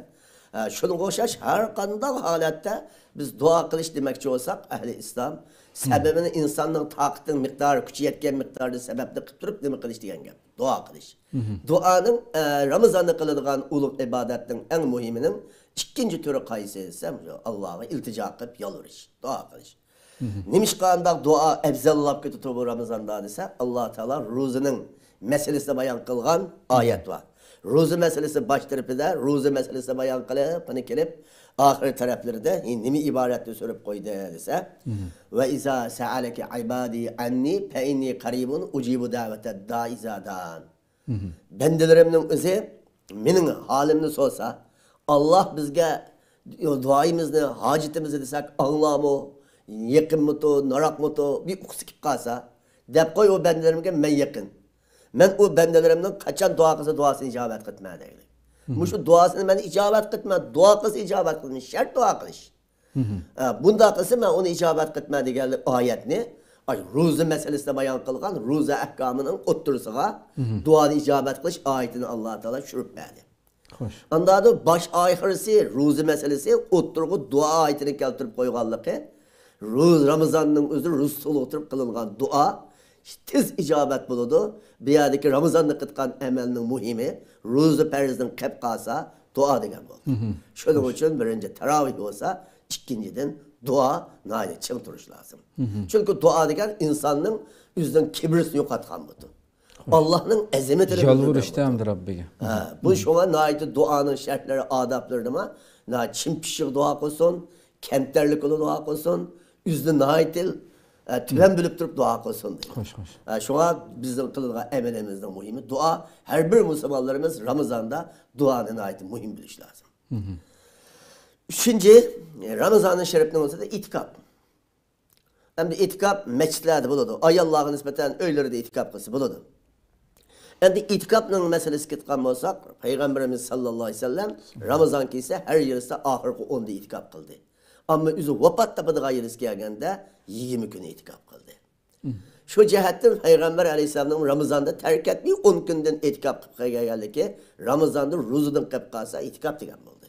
ئە، شۇنىڭغا ئوخشاش ھەر قانداق ھالەتتە بىز دۇئا قىلىش دېمەكچى بولساق، ئەھلى ئىسلام، سەۋەبىنى ئىنساننىڭ تاقىتىنىڭ مىقدارى، كۈچى يەتكەن مىقداردا سەۋەبنى قىلىپ تۇرۇپ نېمە قىلىش دېگەن گەپ؟ دۇئا قىلىش. دۇئانىڭ، ئە، رامىزاندا قىلىدىغان ئۇلۇغ ئىبادەتنىڭ ئەڭ مۇھىمىنىڭ ئىككىنچى تۈرى قايسى دېسەم، شۇ ئاللاغا ئىلتىجا قىلىپ يالۋۇرۇش، دۇئا قىلىش. نېمىشقا ئانداق دۇئا ئەۋزەللاپ كېتىدۇ بۇ رامىزاندا دېسە، ئاللا تائالا روزىنىڭ مەسىلىسىنى بايان قىلغان ئايەت بار. روزا مەسىلىسى باش تەرىپىدە، روزا مەسىلىسىنى بايان قىلىپ، قېنى كېلىپ، ئاخىر تەرەپلىرىدە، ھە، نېمە ئىبارەتنى سۆرەپ قويدى دېسە، ۋە ئىزا سەئەلەكە ئىبادى ئەننى فەئىننى قەرىبۇن ئۇجىبۇ دەۋەتەد دائى ئىزا دەئان. بەندىلىرىمنىڭ ئۆزى مېنىڭ ھالىمنى سورىسا، ئاللا بىزگە دۇئايىمىزنى، ھاجىتىمىزنى دېسەك، ئاڭلارمۇ، يېقىنمىتۇ، ناراقمىتۇ، بىر ئۇققۇسى كېلىپ قالسا، دەپ قوي، ئۇ بەندىلىرىمگە مەن يېقىن. مەن ئۇ بەندىلىرىمنىڭ قاچان دۇئا قىلسا، دۇئاسىنى ئىجابەت قىلىمەن دەيلى. مۇشۇ دۇئاسىنى مەن ئىجابەت قىلىمەن، دۇئا قىلسا ئىجابەت قىلىمەن، شەرت دۇئا قىلىش. ئە، بۇنداق قىلسا مەن ئۇنى ئىجابەت قىلىمەن دېگەنلىك ئايەتنى، ئاي، روزا مەسىلىسىنى بايان قىلغان روزا ئەھكامىنىڭ ئوتتۇرىسىغا دۇئانى ئىجابەت قىلىش ئايىتىنى ئاللا تائالا چۈشۈرۈپ بەردى. خوش. ئاندىن باش ئاخىرسى روزا مەسىلىسى ئوتتۇرىغا دۇئا ئايىتىنى كەلتۈرۈپ قويغانلىقى، روز-، رامىزاننىڭ ئۆزى روزا تۇتۇلۇپ تۇرۇپ قىلىنغان دۇئا تېز ئىجابەت بولىدۇ. بۇ يەردىكى رامىزاندا قىلىدىغان ئەمەلنىڭ مۇھىمى، روزا پەرزىدىن قېلىپ قالسا دۇئا دېگەن بولدى. شۇنىڭ ئۈچۈن بىرىنچى تاراۋىھ بولسا، ئىككىنچىدىن دۇئا ناھايىتى چىڭ تۇرۇش لازىم. چۈنكى دۇئا دېگەن ئىنساننىڭ ئۆزىنىڭ كىبرىسىنى يوقاتقان بۇ. ئاللاھنىڭ ئەزىمىتىنى يالۋۇرۇشتا بىلدۈرگەن بۇ. ھەمدە رەببىگە. ھە، بۇ شۇڭا ناھايىتى دۇئانىڭ شەرتلىرى، ئادابلىرىدىما، ناھايىتى چىن پىششىق دۇئا قىلسۇن، كەمتەرلىك بىلەن دۇئا قىلسۇن، ئۆزىنى ناھايىتى، ئە، تۆۋەن بىلىپ تۇرۇپ دۇئا قىلسۇن دەيدۇ. خوش، خوش. ئە، شۇڭا بىزنىڭ قىلىدىغان ئەمىلىمىزنىڭ مۇھىمى دۇئا. ھەر بىر مۇسۇلمانلىرىمىز رامىزاندا دۇئانى ناھايىتى مۇھىم بىلىش لازىم. ئۈچىنچى، رامىزانى شەرىپنىڭ ئۆزىدە ئېتىكاپ. ئەمدى ئېتىكاپ مەسچىتلەردە بولىدۇ. ئاياللارغا نىسبەتەن ئۆيلىرىدە ئېتىكاپ قىلسا بولىدۇ. ئەمدى ئېتىكاپنىڭ مەسىلىسىگە كەتكەن بولساق، پەيغەمبىرىمىز ساللاللاھۇ ئەلەيھى ۋەسەللەم رامىزان كەلسە ھەر يىلىسى ئاخىرقى ئوندا ئېتىكاپ قىلدى. ئەمما ئۆزى ۋاپات تاپىدىغان يىلىسى كەلگەندە يىگىرمە كۈنى ئېتىكاپ قىلدى. شۇ جەھەتتىن پەيغەمبەر ئەلەيھىسسالامنىڭ رامىزاندا تەرك ئەتمەي ئون كۈندىن ئېتىكاپ قىلىپ كەلگەنلىكى، رامىزاندا روزىدىن قېلىپ قالسا ئېتىكاپ دېگەن بولدى.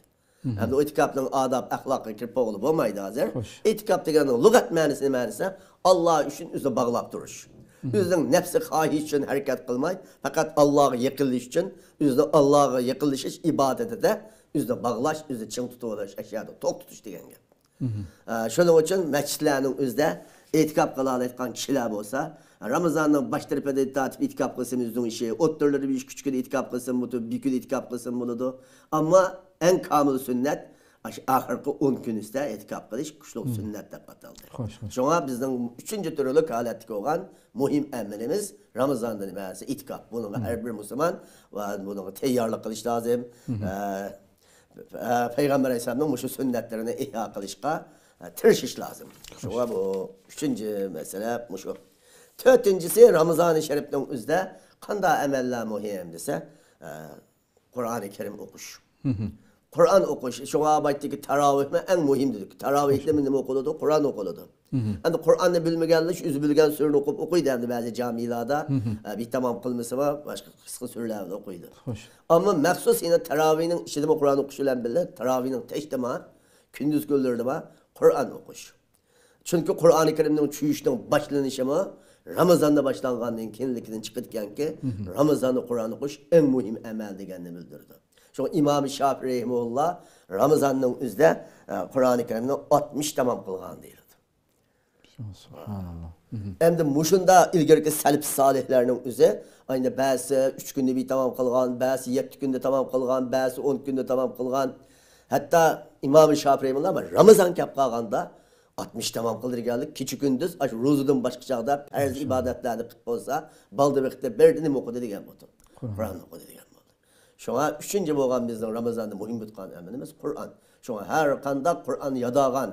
ئەمدى ئۇ ئېتىكاپنىڭ ئاداب ئەخلاقىغا كىرىپ بولغىلى بولمايدۇ ھازىر. خوش. ئېتىكاپ دېگەننىڭ لۇغەت مەنىسى نېمە دېسە، ئاللا ئۈچۈن ئۆزىنى باغلاپ تۇرۇش. ئۆزىنىڭ نەپسى خاھىشى ئۈچۈن ھەرىكەت قىلماي، پەقەت ئاللاغا يېقىنلىشىش ئۈچۈن، ئۆزىنى ئاللاغا يېقىنلىشىش ئىبادىتىدە ئۆزىنى باغلاش، ئۆزىنى چىڭ تۇتۇۋېلىش، ئەشيادا توك تۇتۇش دېگەن گەپ. ئە، شۇنىڭ ئۈچۈن مەسچىتلەرنىڭ ئۆزىدە ئېتىكاپ قىلالايدىغان كىشىلەر بولسا، رامىزاننىڭ باش تەرىپىدىن تارتىپ ئېتىكاپ قىلسىمۇ ئۆزىنىڭ ئىشى، ئوتتۇرىلىرى بىر ئىككى ئۈچ كۈن ئېتىكاپ قىلسىمۇ بولىدۇ، بىر كۈن ئېتىكاپ قىلسىمۇ بولىدۇ. ئەمما ئەڭ كامىل سۈننەت ئاشۇ ئاخىرقى ئون كۈن ئۈستىدە ئېتىكاپ قىلىش كۈچلۈك سۈننەت دەپ ئاتالدى. خوش، خوش. شۇڭا بىزنىڭ ئۈچىنچى تۈرلۈك ھالەتتىكى بولغان مۇھىم ئەمىلىمىز رامىزاندا نېمە دېسە ئېتىكاپ. بۇنىڭغا ھەر بىر مۇسۇلمان ۋە بۇنىڭغا تەييارلىق قىلىش لازىم. ئە، پەيغەمبەر ئەلەيھىسسالامنىڭ مۇشۇ سۈننەتلىرىنى ئىھيا قىلىشقا، ئە، تىرىشىش لازىم. شۇڭا بۇ ئۈچىنچى مەسىلە مۇشۇ. تۆتىنچىسى، رامىزانى شەرىپنىڭ ئۆزىدە قانداق ئەمەللەر مۇھىم دېسە، ئە، قۇرئانى كەرىم ئوقۇش. قۇرئان ئوقۇش. شۇڭا بايتتىكى تاراۋىھمۇ ئەڭ مۇھىم دېدۇق. تاراۋىھتا نېمە ئوقۇلىدۇ؟ قۇرئان ئوقۇلىدۇ. ئەمدى قۇرئاننى بىلمىگەنلەر ئۆزى بىلگەن سۈرىنى ئوقۇپ ئوقۇيدۇ ئەمدى بەزى جامىلاردا. ئە، بىر تامام قىلمىسىمۇ باشقا قىسقا سۈرىلەر بىلەن ئوقۇيدۇ. ئەمما مەخسۇس يەنە تاراۋىھنىڭ ئىچىدىمۇ قۇرئان ئوقۇش بىلەن بىللە، تاراۋىھنىڭ تەشتىما كۈندۈز كۈنلىرىدىمۇ قۇرئان ئوقۇش. چۈنكى قۇرئانى كەرىمنىڭ چۈشۈشىنىڭ باشلىنىشىمۇ رامىزاندا باشلانغاندىن كېيىنلىكىدىن چىقىدىكەنكى، رامىزاندا قۇرئان ئوقۇش ئەڭ مۇھىم ئەمەل دېگەننى بىلدۈرىدۇ. شۇڭا ئىمام شافىي رەھىمەھۇللا رامىزاننىڭ ئۆزىدە، ئە، قۇرئانى كەرىمنى ئاتمىش تامام قىلغان دېيىلىدۇ. سۇبھاناللا. ئەمدى مۇشۇنداق ئىلگىرىكى سەلەپ سالىھلارنىڭ ئۆزى، ئەمدى بەزىسى ئۈچ كۈندە بىر تامام قىلغان، بەزىسى يەتتە كۈندە تامام قىلغان، بەزىسى ئون كۈندە تامام قىلغان. ھەتتا ئىمام شافىي رەھىمەھۇللا رامىزان كەپ قالغاندا ئاتمىش تامام قىلدى دېگەنلىك، كېچە كۈندۈز ئاشۇ روزىدىن باشقا چاغدا پەرز ئىبادەتلەرنى قىلىپ بولسا، بالدۇر ۋاقىتتا بىردىن نېمە ئوقۇدى دېگەن بولدى. قۇرئان ئوقۇدى دېگەن بولدى. شۇڭا ئۈچىنچى بولغان بىزنىڭ رامىزاندا مۇھىم تۇتقان ئەمىلىمىز قۇرئان. شۇڭا ھەر قانداق قۇرئان ياداغان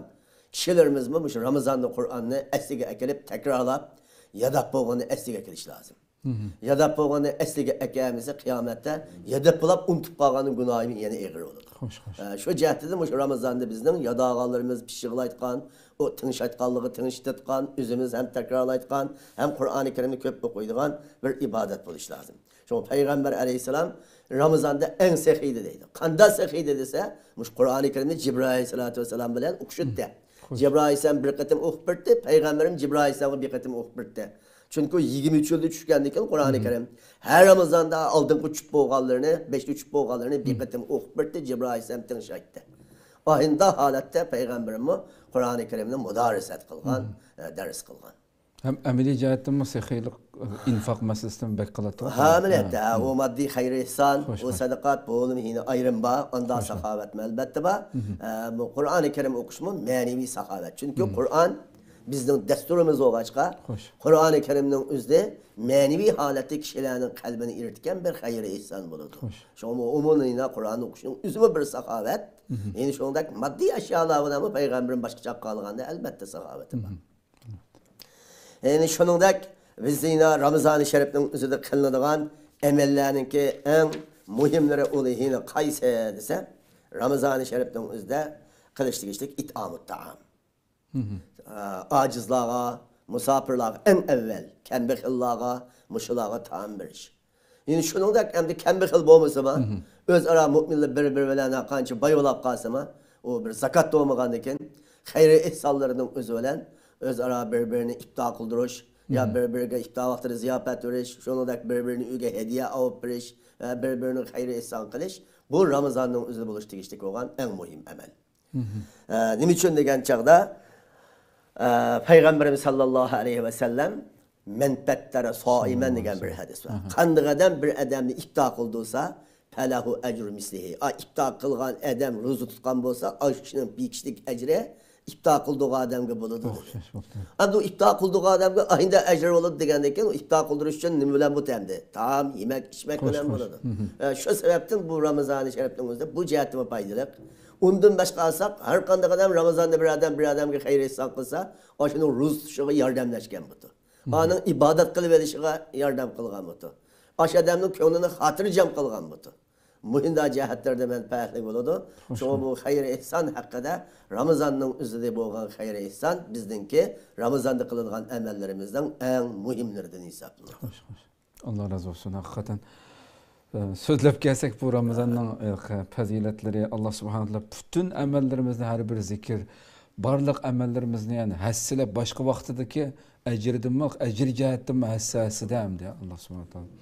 كىشىلىرىمىزمۇ مۇشۇ رامىزاندا قۇرئاننى ئەسلىگە ئەكېلىپ تەكرارلاپ، ياداپ بولغىنىنى ئەسلىگە ئەكېلىش لازىم. ياداپ بولغىنىنى ئەسلىگە ئەكەلمىسە، قىيامەتتە ياداپلاپ ئۇنتۇپ قالغاننىڭ گۇناھى يەنە ئېغىر بولىدۇ. خوش، خوش. ئە، شۇ جەھەتتىن مۇشۇ رامىزاندا بىزنىڭ ياداغانلىرىمىز پىششىقلايدىغان، ئۇ تىڭشايدىغانلىقى تىڭشىتىدىغان، ئۆزىمىز ھەم تەكرارلايدىغان، ھەم قۇرئانى كەرىمنى كۆپ ئوقۇيدىغان بىر ئىبادەت بولۇشى لازىم. شۇڭا پەيغەمبەر ئەلەيھىسسالام رامىزاندا ئەڭ سېخىي ئىدى دەيدۇ. قانداق سېخىي ئىدى دېسە، مۇشۇ قۇرئانى كەرىمنى جىبرىئىل ئەلەيھىسسالاتۇ ۋەسسالام بىلەن ئوقۇشىدى. جىبرىئىل ئەلەيھىسسالام بىر قېتىم ئوقۇپ بېرىتتى، پەيغەمبىرىم جىبرىئىل ئەلەيھىسسالامغا بىر قېتىم ئوقۇپ بېرىتتى. چۈنكى يىگىرمە ئۈچ يىلدا چۈشكەندىن كېيىن قۇرئانى كەرىم ھەر رامىزاندا ئالدىنقى چۈشۈپ بولغانلىرىنى، بەشتە چۈشۈپ بولغانلىرىنى بىر قېتىم ئوقۇپ بېرىتتى، جىبرىئىل ئەلەيھىسسالام تىڭشايتتى. ئاينىدا ھالەتتە پەيغەمبىرىممۇ قۇرئانى كەرىمنى مۇدارىسەت قىلغان، ئە، دەرس قىلغان. ھەم ئەمەلىي جەھەتتىنمۇ سېخىيلىق، ئىنفاق مەسىلىسىدىمۇ بەك قىلاتتى. ھە، ئەمەلىيەتتە، ھە، ئۇ ماددىي خەير ئېھسان، ئۇ سەدىقات، بۇ يەنە ئايرىم بار، ئاندا ساخاۋەتمۇ ئەلبەتتە بار. ئە، بۇ قۇرئانى كەرىم ئوقۇشمۇ مەنىۋى ساخاۋەت. چۈنكى قۇرئان بىزنىڭ دەستۇرىمىز بولغاچقا، قۇرئانى كەرىمنىڭ ئۆزى مەنىۋى ھالەتتە كىشىلەرنىڭ قەلبىنى ئېرىتكەن بىر خەير ئېھسان بولىدۇ. شۇڭا ئۇمۇمەن يەنە قۇرئان ئوقۇشنىڭ ئۆزىمۇ بىر ساخاۋەت. يەنە شۇنىڭدەك ماددىي ئەشيالار بىلەنمۇ پەيغەمبىرىم باشقا چاغقا قالغاندا ئەلبەتتە ساخاۋىتى بار. يەنى شۇنىڭدەك بىز يەنە رامىزانى شەرىپنىڭ ئۆزىدە قىلىنىدىغان ئەمەللەرنىڭكى ئەڭ مۇھىملىرى ئۇلى يەنە قايسى دېسە، رامىزانى شەرىپنىڭ ئۆزىدە قىلىش تېگىشلىك ئىتئامۇت تائام. ئا، ئاجىزلارغا، مۇساپىرلارغا، ئەڭ ئەۋۋەل كەمبەغەللەرگە، مۇشۇلارغا تائام بېرىش. يەنى شۇنىڭدەك ئەمدى كەمبەغەل بولمىسىمۇ، ئۆزئارا مۆمىنلەر بىر-بىرى بىلەن ھەرقانچە بايۋالاپ قالسىمۇ، ئۇ بىر زاكات بولمىغاندىكىن، خەير ئېھسانلىرىنىڭ ئۆزى بىلەن ئۆزئارا بىر-بىرىنى ئىپتار قىلدۇرۇش، يا بىر-بىرىگە ئىپتار ۋاقتىدا زىياپەت بېرىش، شۇنىڭدەك بىر-بىرىنىڭ ئۆيىگە ھەدىيە ئاۋۇپ بېرىش، ۋە بىر-بىرىنىڭ خەير ئېھسان قىلىش، بۇ رامىزاننىڭ ئۆزىدە بولۇش تېگىشلىك بولغان ئەڭ مۇھىم ئەمەل. ئە، نېمە ئۈچۈن دېگەن چاغدا، ئە، پەيغەمبىرىمىز ساللاللاھۇ ئەلەيھى ۋەسەللەم، «مەن پەتتەرە سائىمەن» دېگەن بىر ھەدىس بار. قانداق ئادەم بىر ئادەمنى ئىپتار قىلدۇرسا، «پەلەھۇ ئەجرۇ مىسلىھى»، ئا، ئىپتار قىلغان ئادەم روزا تۇتقان بولسا، ئاشۇ كىشىنىڭ بىر كىشىلىك ئەجرى ئىپتار قىلدۇرغان ئادەمگە بولىدۇ دېدى. ئوخشاش بوپتۇ. ئەمدى ئۇ ئىپتار قىلدۇرغان ئادەمگە ئايدا ئەجىر بولىدۇ دېگەندىن كېيىن، ئۇ ئىپتار قىلدۇرۇش ئۈچۈن نېمە بىلەن بولىدۇ ئەمدى؟ تائام، يېمەك، ئىچمەك بىلەن بولىدۇ. ئە، شۇ سەۋەبتىن بۇ رامىزانى شەرىپنىڭ ئۆزىدە بۇ جەھەتتىمۇ پايدىلىق. ئۇندىن باشقا ئالساق، ھەر قانداق ئادەم رامىزاندا بىر ئادەم بىر ئادەمگە خەير ئېھسان قىلسا، ئاشۇنىڭ روزا تۇتۇشىغا ياردەملەشكەن بولىدۇ. ئانىڭ ئىبادەت قىلىۋېلىشىغا ياردەم قىلغان بولىدۇ. ئاشۇ ئادەمنىڭ كۆڭلىنى خاتىرجەم قىلغان بولىدۇ. مۇشۇنداق جەھەتلەردە مەنپەئەتلىك بولىدۇ. شۇڭا بۇ خەير ئېھسان ھەققىدە، رامىزاننىڭ ئۆزىدە بولغان خەير ئېھسان بىزنىڭكى رامىزاندا قىلىدىغان ئەمەللىرىمىزنىڭ ئەڭ مۇھىملىرىدىن ھېسابلىنىدۇ. خوش، خوش. ئاللا رازى بولسۇن. ھەقىقەتەن، ئە، سۆزلەپ كەلسەك، بۇ رامىزاننىڭ، ئە، پەزىلەتلىرى، ئاللا سۇبھانەھۇ ۋە تائالا پۈتۈن ئەمەللىرىمىزنى، ھەر بىر زىكىر، بارلىق ئەمەللىرىمىزنى، يەنى ھەسسىلەپ، باشقا ۋاقتىدىكى ئەجرىدىنمۇ، ئەجىر جەھەتتىنمۇ ھەسسە-ھەسسىدە ئەمدى، ئاللا سۇبھانەھۇ ۋە تائالا.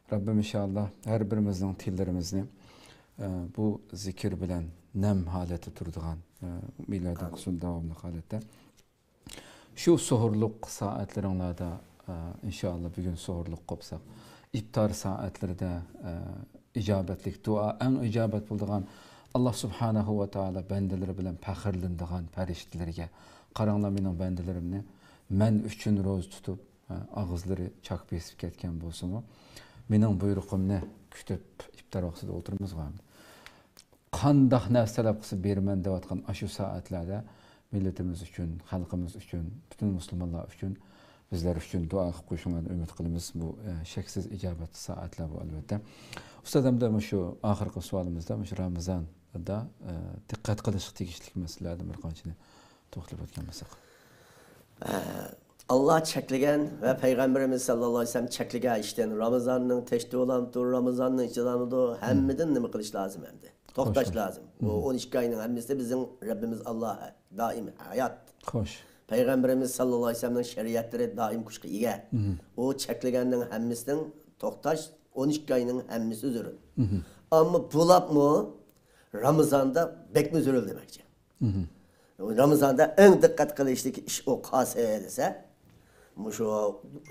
رەببىم ئىنشائاللا ھەر بىرىمىزنىڭ تىللىرىمىزنى، ئە، بۇ زىكىر بىلەن نەم ھالەتتە تۇرىدىغان، ئە، مۇئمىنلەردىن قىلسۇن داۋاملىق ھالەتتە. شۇ سوھۇرلۇق سائەتلىرىڭلاردا، ئە، ئىنشائاللا بۈگۈن سوھۇرلۇق قوپساق، ئىپتار سائەتلىرىدە، ئە، ئىجابەتلىك دۇئا، ئەڭ ئىجابەت بولىدىغان، ئاللا سۇبھانەھۇ ۋە تائالا بەندىلىرى بىلەن پەخىرلىنىدىغان پەرىشتىلىرىگە، «قاراڭلار مېنىڭ بەندىلىرىمنى، مەن ئۈچۈن روزا تۇتۇپ، ئاغزىلىرى چاك بېسىپ كەتكەن بولسىمۇ، مېنىڭ بۇيرۇقۇمنى كۈتۈپ ئىپتار ۋاقتىدا ئولتۇرىمىزغۇ ئەمدى.» قانداق نەرسە تەلەپ قىلسا بېرىمەن دەۋاتقان ئاشۇ سائەتلەردە مىللىتىمىز ئۈچۈن، خەلقىمىز ئۈچۈن، پۈتۈن مۇسۇلمانلار ئۈچۈن، بىزلەر ئۈچۈن دۇئا قىلىپ قويۇشۇڭلارنى ئۈمىد قىلىمىز. بۇ، ئە، شەكسىز ئىجابەتلىك سائەتلەر بۇ، ئەلۋەتتە. ئۇستاز، ئەمدى مۇشۇ ئاخىرقى سوئالىمىزدا مۇشۇ رامىزاندا، ئە، دىققەت قىلىشقا تېگىشلىك مەسىلىلەردىن بىر قانچىنى توختىلىپ ئۆتكەن بولساق. ئە، ئاللا چەكلىگەن ۋە پەيغەمبىرىمىز ساللاللاھۇ ئەلەيھى ۋەسەللەم چەكلىگەن ئىشتىن، رامىزاننىڭ تېشىدا بولامدۇ، رامىزاننىڭ ئىچىدە بولامدۇ، ھەممىدىن نېمە قىلىش لازىم ئەمدى؟ توختاش لازىم. بۇ ئون ئىككى ئاينىڭ ھەممىسى بىزنىڭ رەببىمىز ئاللا دائىم ھايات. خوش. پەيغەمبىرىمىز ساللاللاھۇ ئەلەيھى ۋەسەللەمنىڭ شەرىئەتلىرى دائىم كۈچكە ئىگە. ئۇ چەكلىگەننىڭ ھەممىسىنىڭ توختاش، ئون ئىككى ئاينىڭ ھەممىسى زۆرۈر. ئەمما بۇلاپمۇ رامىزاندا بەكمۇ زۆرۈر دېمەكچى. رامىزاندا ئەڭ دىققەت قىلىشلىك ئىش ئۇ قايسى دېسە، مۇشۇ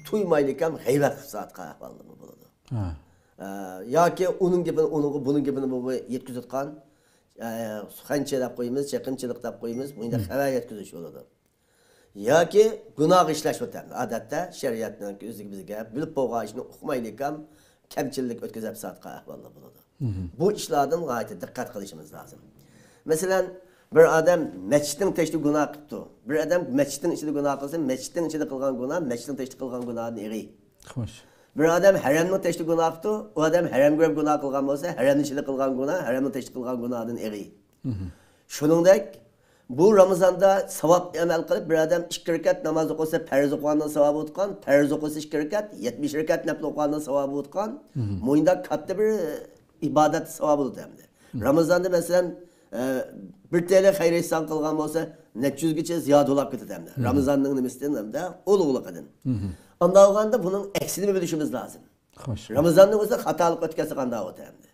تۇيمايلىكەم غەيۋەت قىلىپ ساتقان ئەھۋاللىرىمۇ بولىدۇ. ئە، ياكى ئۇنىڭ گېپىنى ئۇنىڭغا، بۇنىڭ گېپىنى بۇنىڭغا يەتكۈزۈۋاتقان، ئە، سۇخەنچى دەپ قويىمىز، چېقىمچىلىق دەپ قويىمىز، بۇنداق خەۋەر يەتكۈزۈش بولىدۇ. ياكى گۇناھقا ئىشلەشىۋاتامدۇ؟ ئادەتتە شەرىئەتنىڭ ئۆزىگە بىزگە بىلىپ بولغان ئىشنى ئۇقمايلىكام كەمچىللىك ئۆتكۈزۈپ ساتقان ئەھۋاللار بولىدۇ. بۇ ئىشلاردىن غايەت دىققەت قىلىشىمىز لازىم. مەسىلەن، بىر ئادەم مەسچىتنىڭ تەشتى گۇناھ قىپتۇ. بىر ئادەم مەسچىتنىڭ ئىچىدە گۇناھ قىلسا، مەسچىتنىڭ ئىچىدە قىلغان گۇناھ مەسچىتنىڭ تەشتى قىلغان گۇناھتىن ئېغىر. خوش. بىر ئادەم ھەرەمنىڭ تەشتى گۇناھ قىپتۇ. ئۇ ئادەم ھەرەمگە بېرىپ گۇناھ قىلغان بولسا، ھەرەمنىڭ ئىچىدە قىلغان گۇناھ ھەرەمنىڭ تەشتى قىلغان گۇناھتىن ئېغىر. شۇنىڭدەك، بۇ رامىزاندا ساۋاب ئەمەل قىلىپ، بىر ئادەم ئىككى رەكەت ناماز ئوقۇسا، پەرز ئوقۇغاننىڭ ساۋابى ئۇتقان، پەرز ئوقۇسا ئىككى رەكەت، يەتمىش رەكەت نەپلى ئوقۇغاننىڭ ساۋابى ئۇتقان، مۇنداق كاتتا بىر ئىبادەت ساۋابى بولىدۇ ئەمدى. رامىزاندا، مەسىلەن، ئە، بىر تىيىن خەير ئېھسان قىلغان بولسا، نەچچە يۈزگىچە زىيادە بولاپ كېتىدۇ ئەمدى. رامىزاننىڭ نېمىسىدىن ئەمدى؟ ئۇلۇغلۇقىدىن. ئانداق بولغاندا بۇنىڭ ئەكسىنى بىلىشىمىز لازىم. خوش. رامىزاننىڭ ئۆزىدە خاتالىق ئۆتكەزسە قانداق بولىدۇ ئەمدى؟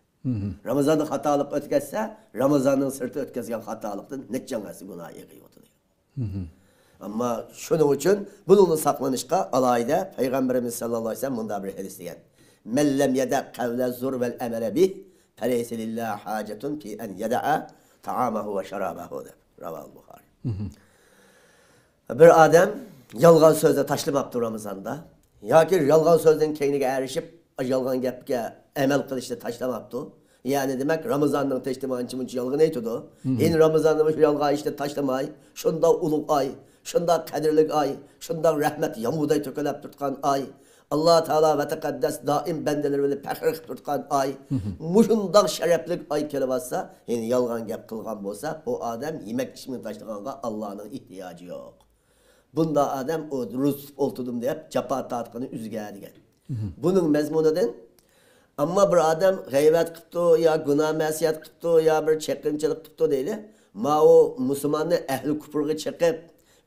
رامىزاندا خاتالىق ئۆتكەزسە، رامىزاننىڭ سىرتى ئۆتكەزگەن خاتالىقتىن نەچچە ھەسسە گۇناھ ئېغىر بولىدۇ. ئەمما شۇنىڭ ئۈچۈن بۇنىڭدىن ساقلىنىشقا ئالاھىدە پەيغەمبىرىمىز ساللاللاھۇ ئەلەيھى ۋەسەللەم مۇنداق بىر ھەدىس دېگەن: «مەن لەم يەدە قەۋلە زۇر ۋەل ئەمەلە بىھ، فەلەيسە لىللاھى ھاجەتۇن فى ئەن يەدەئە تائامەھۇ ۋە شارابەھۇ» دەپ. راۋاھۇل بۇخارى. بىر ئادەم يالغان سۆزنى تاشلىماپتۇ رامىزاندا، ياكى يالغان سۆزنىڭ كەينىگە ئەگىشىپ، يالغان گەپكە ئەمەل قىلىشنى تاشلىماپتۇ. يەنى دېمەك، رامىزاننىڭ تېشىدا مانچە مۇنچە يالغان ئېيتىدۇ. ھىم. يەنى رامىزاندا مۇشۇ يالغان ئىشنى تاشلىماي، شۇنداق ئۇلۇغ ئاي، شۇنداق قەدىرلىك ئاي، شۇنداق رەھمەت يامغۇردەك تۆكۈلۈپ تۇرغان ئاي، ئاللا تائالا ۋە تەقەددەس دائىم بەندىلىرى بىلەن پەخىر قىلىپ تۇرغان ئاي، ھىم. مۇشۇنداق شەرەپلىك ئاي كېلىۋاتسا، يەنى يالغان گەپ قىلغان بولسا، ئۇ ئادەم يېمەك ئىچمەك تاشلىغانغا ئاللانىڭ ئېھتىياجى يوق. بۇنداق ئادەم ئۇ روزا تۇتۇپ ئولتۇردۇم دەپ جاپا تارتقىنى ئۆزىگە دېگەن. بۇنىڭ مەزمۇنىدىن، ئەمما بىر ئادەم غەيۋەت قىپتۇ، يا گۇناھ مەسىيەت قىپتۇ، يا بىر چېقىمچىلىق قىپتۇ دەيلى. ماۋۇ مۇسۇلماننى ئەھلى كۇپۇرغا چېقىپ،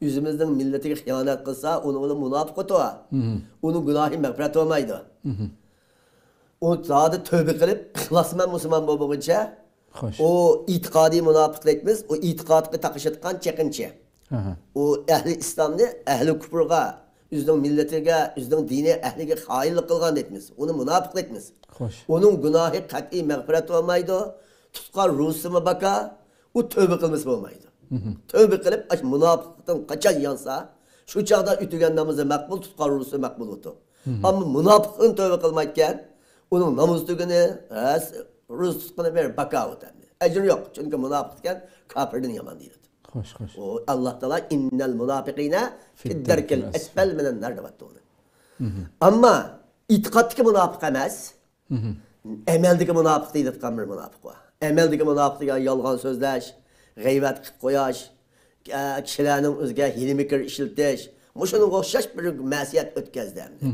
ئۆزىمىزنىڭ مىللىتىگە خىيانەت قىلسا، ئۇنىڭ بىلەن مۇناپىق ئوتۇ. ئۇنىڭ گۇناھى مەغپىرەت بولمايدۇ. ئۇ زادى تۆبە قىلىپ، ئىخلاسمەن مۇسۇلمان بولمىغۇچە، خوش. ئۇ ئېتىقادىي مۇناپىق دەيمىز، ئۇ ئېتىقادقا تاقىشىدىغان چېقىمچى. ئۇ ئەھلى ئىسلامنى ئەھلى كۇپرغا، ئۆزىنىڭ مىللىتىگە، ئۆزىنىڭ دىنىي ئەھلىگە خائىنلىق قىلغان دەيتمىز. ئۇنى مۇناپىق دەيتمىز. ئۇنىڭ گۇناھى قەتئىي مەغپىرەت بولمايدۇ. تۇتقان روزىسىمۇ باكا، ئۇ تۆبە قىلمىسا بولمايدۇ. تۆبە قىلىپ، ئاشۇ مۇناپىقلىقتىن قاچان يانسا، شۇ چاغدا ئۆتىگەن نامىزى مەقبۇل، تۇتقان روزىسى مەقبۇل بولىدۇ. ئەمما مۇناپىقتىن تۆبە قىلمايدىكەن، ئۇنىڭ نامىزى تۈگىنى، ھە، روزا تۇتقىنى بىر باكا ئۆتەمدى. ئەجرى يوق، چۈنكى مۇناپىق ئىكەن، كاپىردىن يامان دېيىلىدۇ. خوش، خوش. ئۇ ئاللا تائالا «ئىننەل مۇناپىقىنە فىددەركىل ئەسفەل مىنەن نار» دەۋاتتى ئۇنى. ئەمما ئېتىقادتىكى مۇناپىق ئەمەس، ئەمەلدىكى مۇناپىق دېيىلىۋاتقان بىر مۇناپىق بار. ئەمەلدىكى مۇناپىق دېگەن يالغان سۆزلەش، غەيۋەت قىلىپ قوياش، ئە، كىشىلەرنىڭ ئۆزىگە ھىيلە-مىكىر ئىشلىتىش، مۇشۇنىڭغا ئوخشاش بىر مەسىيەت ئۆتكەزدى ئەمدى.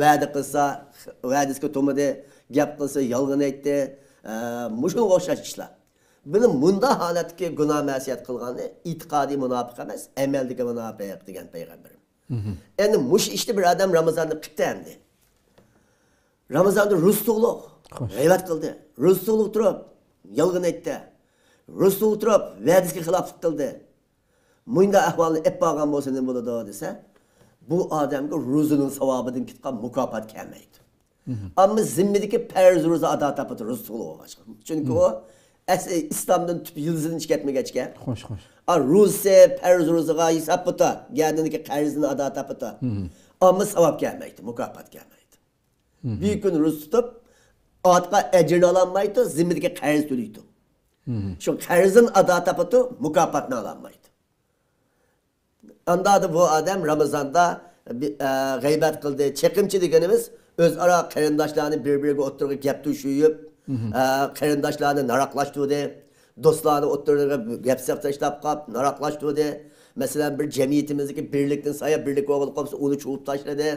ۋەدە قىلسا، ۋەدىسىگە تۇرمىدى، گەپ قىلسا، يالغان ئېيتتى. ئە، مۇشۇنىڭغا ئوخشاش ئىشلار. بۇنى مۇنداق ھالەتتىكى گۇناھ مەسىيەت قىلغاننى ئېتىقادىي مۇناپىق ئەمەس، ئەمەلدىكى مۇناپىق دېگەن پەيغەمبىرىم. ئەمدى مۇشۇ ئىشنى بىر ئادەم رامىزاندا قىپتۇ ئەمدى. رامىزاندا روزا تۇتۇقلۇق، غەيۋەت قىلدى. روزا تۇتۇقلۇق تۇرۇپ، يالغان ئېيتتى. روزا تۇتۇقلۇق تۇرۇپ، ۋەدىسىگە خىلاپلىق قىلدى. مۇنداق ئەھۋالنى ئېلىپ بارغان بولسا نېمە بولىدۇ دېسە، بۇ ئادەمگە روزىنىڭ ساۋابىدىن كېتىدىغان مۇكاپات كەلمەيدۇ. ئەمما زىممىدىكى پەرز روزا ئادا تاپىدۇ، روزا تۇتۇقلۇق بولغاچقا. چۈنكى ئۇ ئەسلى ئىسلامدىن تۈپ يىلدىزىدىن چىقىپ كەتمىگەچكە. خوش، خوش. ئا، روزىسى، پەرز روزىغا ھېساب پۇتا، گەدىنىدىكى قەرزىنى ئادا تاپىدۇ. ئەمما ساۋاب كەلمەيدۇ، مۇكاپات كەلمەيدۇ. بىر كۈن روزا تۇتۇپ، ئارتقا ئەجىرنى ئالالمايدۇ، زىممىدىكى قەرز تۆلەيدۇ. شۇ قەرزىنى ئادا تاپىدۇ، مۇكاپاتنى ئالالمايدۇ. ئاندادا بۇ ئادەم رامىزاندا بى-، ئە، غەيۋەت قىلدى. چېقىمچى دېگىنىمىز ئۆزئارا قېرىنداشلارنى بىر-بىرىگە ئوتتۇرىغا گەپ توشۇيۇپ، ئە، قېرىنداشلارنى ناراقلاشتۇردى. دوستلارنى ئوتتۇرىغا گەپ سەپ تاشلاپ قاپ، ناراقلاشتۇردى. مەسىلەن، بىر جەمئىيىتىمىزدىكى بىرلىكتىن سايا بىرلىك بولغىلى قوپسا، ئۇنى چۇۋۇپ تاشلىدى.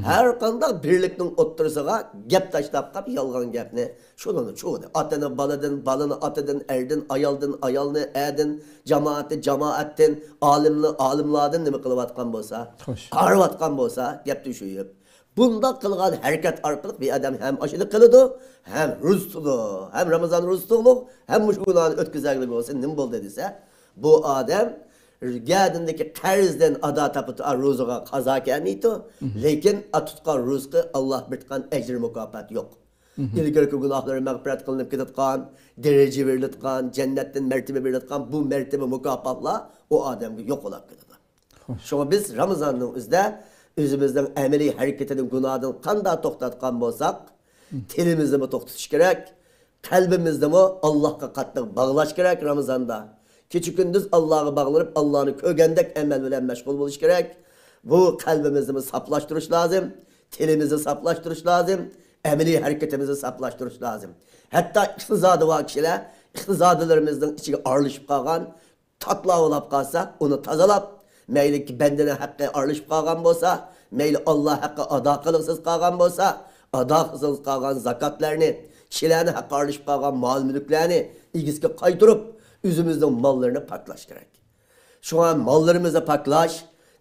ھەر قانداق بىرلىكنىڭ ئوتتۇرىسىغا گەپ تاشلاپ قاپ، يالغان گەپنى، شۇنىڭنى چۇۋدى. ئاتىنى بالىدىن، بالىنى ئاتىدىن، ئەردىن، ئايالدىن، ئايالنى ئەردىن، جامائەتنى جامائەتتىن، ئالىمنى ئالىملاردىن نېمە قىلىۋاتقان بولسا، خوش. قارىۋاتقان بولسا، گەپ توشۇيۇپ. بۇنداق قىلغان ھەرىكەت ئارقىلىق بىر ئادەم ھەم ئاشۇنى قىلىدۇ، ھەم روزا تۇتىدۇ، ھەم رامىزان روزا تۇتۇقلۇق، ھەم مۇشۇ گۇناھنى ئۆتكۈزەرلىك بولسا نېمە بولدى دېسە، بۇ ئادەم گەدىنىدىكى قەرزدىن ئادا تاپىدۇ، روزىغا قازا كەلمەيدۇ، لېكىن تۇتقان روزىغا ئاللا بېرىدىغان ئەجىر مۇكاپات يوق. ئىلگىرىكى گۇناھلىرى مەغپىرەت قىلىنىپ كېتىدىغان، دەرىجە بېرىلىدىغان، جەننەتتىن مەرتىۋە بېرىلىدىغان بۇ مەرتىۋە مۇكاپاتلار ئۇ ئادەمگە يوق بولاپ كېتىدۇ. خوش. شۇڭا بىز رامىزاننىڭ ئۆزىدە ئۆزىمىزنىڭ ئەمەلىي ھەرىكىتىدىن، گۇناھىدىن قانداق توختاتقان بولساق، تىلىمىزنىمۇ توختىتىش كېرەك، قەلبىمىزنىمۇ ئاللاھقا قاتتىق باغلاش كېرەك رامىزاندا. كېچە-كۈندۈز ئاللاغا باغلىنىپ، ئاللانى كۆرگەندەك ئەمەل بىلەن مەشغۇل بولۇش كېرەك. بۇ قەلبىمىزنىمۇ ساپلاشتۇرۇش لازىم، تىلىمىزنى ساپلاشتۇرۇش لازىم، ئەمەلىي ھەرىكىتىمىزنى ساپلاشتۇرۇش لازىم. ھەتتا ئىقتىسادى بار كىشىلەر ئىقتىسادلىرىمىزنىڭ ئىچىگە ئارىلىشىپ قالغان تاتلاۋلاپ قالسا، ئۇنى تازىلاپ، مەيلى بەندىنىڭ ھەققى ئارىلىشىپ قالغان بولسا، مەيلى ئاللا ھەققى ئادا قىلغۇسىز قالغان بولسا، ئادا قىلغۇسىز قالغان زاكاتلارنى، كىشىلەرنىڭ ھەققى ئارىلىشىپ قالغان مال-مۈلۈكلەرنى ئىگىسىگە قايتۇرۇپ، ئۆزىمىزنىڭ ماللىرىنى پاكلاش كېرەك. شۇڭا ماللىرىمىزنى پاكلاش،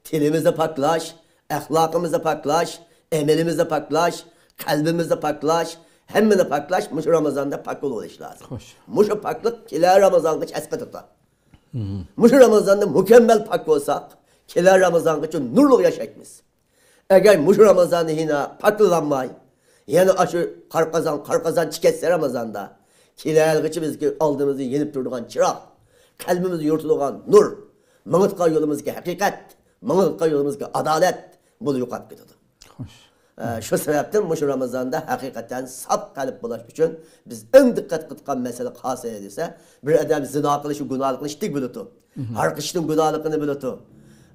تىلىمىزنى پاكلاش، ئەخلاقىمىزنى پاكلاش، ئەمىلىمىزنى پاكلاش، قەلبىمىزنى پاكلاش، ھەممىنى پاكلاش مۇشۇ رامىزاندا پاك بولۇش لازىم. خوش. مۇشۇ پاكلىق كېلەر رامىزانغىچە ئەسقىتىدۇ. مۇشۇ رامىزاندا مۇكەممەل پاك بولساق، كېلەر رامىزانغىچە نۇرلۇق ياشايمىز. ئەگەر مۇشۇ رامىزاندا يەنە پاكلىنالماي، يەنە ئاشۇ قارا قازان، قارا قازان چىقىۋەتسە رامىزاندا، كېلەرگىچە بىزگە ئالدىمىزدا يېنىپ تۇرىدىغان چىراغ، قەلبىمىزدە يورۇتۇلغان نۇر، ماڭىدىغان يولىمىزدىكى ھەقىقەت، ماڭىدىغان يولىمىزدىكى ئادالەت، بۇ يوقاپ كېتىدۇ. خوش. ئە، شۇ سەۋەبتىن مۇشۇ رامىزاندا ھەقىقەتەن ساپ قەلب بولاش ئۈچۈن بىز ئەڭ دىققەت قىلىدىغان مەسىلە قايسى دېسە، بىر ئادەم زىنا قىلىشنى گۇناھلىقىنى ئىتتىك بىلىدۇ. ھارقىشىشنىڭ گۇناھلىقىنى بىلىدۇ.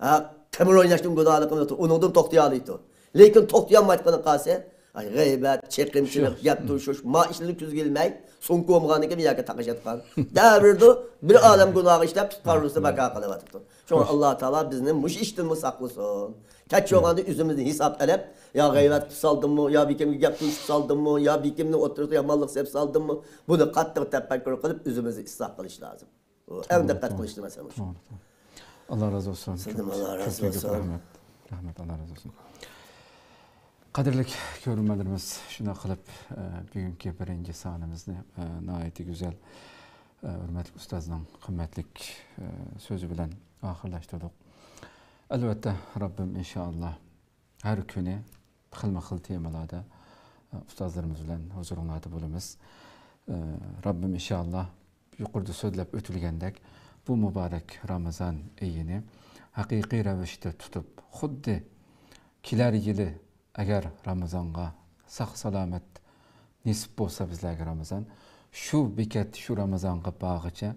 ھە، قىمار ئويناشنىڭ گۇناھلىقىنى بىلىدۇ. ئۇنىڭدىن توختىيالايدۇ. لېكىن توختىيالمايدىغىنى قايسى؟ ئاي، غەيۋەت، چېقىمچىلىق، گەپ توشۇش، ما ئىشلىرى كۆزگە ئىلمەي، سومكا بولمىغاندىن كېيىن بۇ يەرگە تاقىشىۋاتقان. دەۋرىدۇ، بىر ئالەم گۇناھغا ئىشلەپ، تۇتقان روزىسى بەكار قىلىۋاتىدۇ. شۇڭا ئاللا تائالا بىزنى مۇشۇ ئىشتىنمۇ ساقلىسۇن. كەچ بولغاندا ئۆزىمىزنى ھېساب ئېلىپ، يا غەيۋەت قىلىپ سالدىممۇ، يا بىكىمگە گەپ توشۇپ سالدىممۇ، يا بىكىمنىڭ ئوتتۇرىسىغا يامانلىق سېلىپ سالدىممۇ، بۇنى قاتتىق تەپەككۇر قىلىپ، ئۆزىمىزنى ئىسلاھ قىلىش لازىم. ئەڭ دىققەت قىلىشلىق مەسىلە مۇشۇ. توغرا، توغرا. ئاللا رازى بولسۇن. سىزدىن ئاللا رازى بولسۇن. رەھمەت. رەھمەت، ئاللا رازى بولسۇن. قەدىرلىك كۆرۈرمەنلىرىمىز، شۇنداق قىلىپ، ئە، بۈگۈنكى بىرىنچى سانىمىزنى، ئە، ناھايىتى گۈزەل، ئە، ھۆرمەتلىك ئۇستازنىڭ قىممەتلىك، ئە، سۆزى بىلەن ئاخىرلاشتۇردۇق. ئەلۋەتتە، رەببىم ئىنشائاللا ھەر كۈنى خىلمۇ خىل تېمىلاردا، ئە، ئۇستازلىرىمىز بىلەن ھۇزۇرۇڭلاردا بولىمىز. ئە، رەببىم ئىنشائاللا يۇقىرىدا سۆزلەپ ئۆتۈلگەندەك، بۇ مۇبارەك رامىزان ئېيىنى ھەقىقىي رەۋىشتە تۇتۇپ، خۇددى كېلەر يىلى ئەگەر رامىزانغا ساق-سالامەت نېسىپ بولسا بىزلەرگە رامىزان، شۇ بېكەت، شۇ رامىزانغا بارغىچە،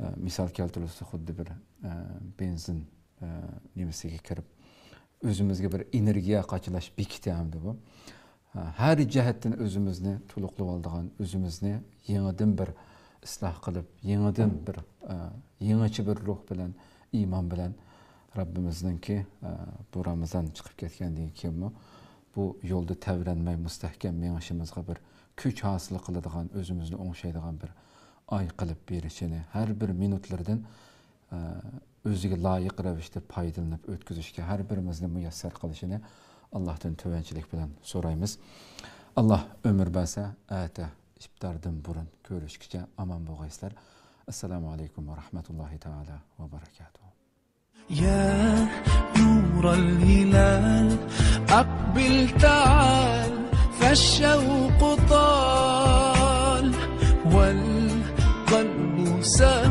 ئە، مىسال كەلتۈرۈلسە، خۇددى بىر، ئە، بېنزىن، ئە، نېمىسىگە كىرىپ، ئۆزىمىزگە بىر ئېنېرگىيە قاچىلاش بېكىتى ئەمدى بۇ. ئە، ھەر جەھەتتىن ئۆزىمىزنى تولۇقلىۋالىدىغان، ئۆزىمىزنى يېڭىدىن بىر ئىسلاھ قىلىپ، يېڭىدىن بىر، ئە، يېڭىچە بىر روھ بىلەن، ئىمان بىلەن رەببىمىزنىڭكى، ئە، بۇ رامىزان چىقىپ كەتكەندىن كېيىنمۇ بۇ يولدا تەۋرەنمەي مۇستەھكەم مېڭىشىمىزغا بىر كۈچ ھاسىل قىلىدىغان، ئۆزىمىزنى ئوڭشايدىغان بىر ئاي قىلىپ بېرىشىنى، ھەر بىر مىنۇتلىرىدىن، ئە، ئۆزىگە لايىق رەۋىشتە پايدىلىنىپ ئۆتكۈزۈشكە ھەر بىرىمىزنى مۇيەسسەر قىلىشىنى ئاللاھتىن تۆۋەنچىلىك بىلەن سورايمىز. ئاللاھ ئۆمۈر بەرسە، ئەتە ئىپتاردىن بۇرۇن كۆرۈشكىچە ئامان بولغايسىلەر. ئەسسالامۇ ئەلەيكۇم ۋە رەھمەتۇللاھى تائالا ۋە بەرەكاتۇھۇ. يا نور الهلال، أقبل تعال، فالشوق طال، والقلب سار.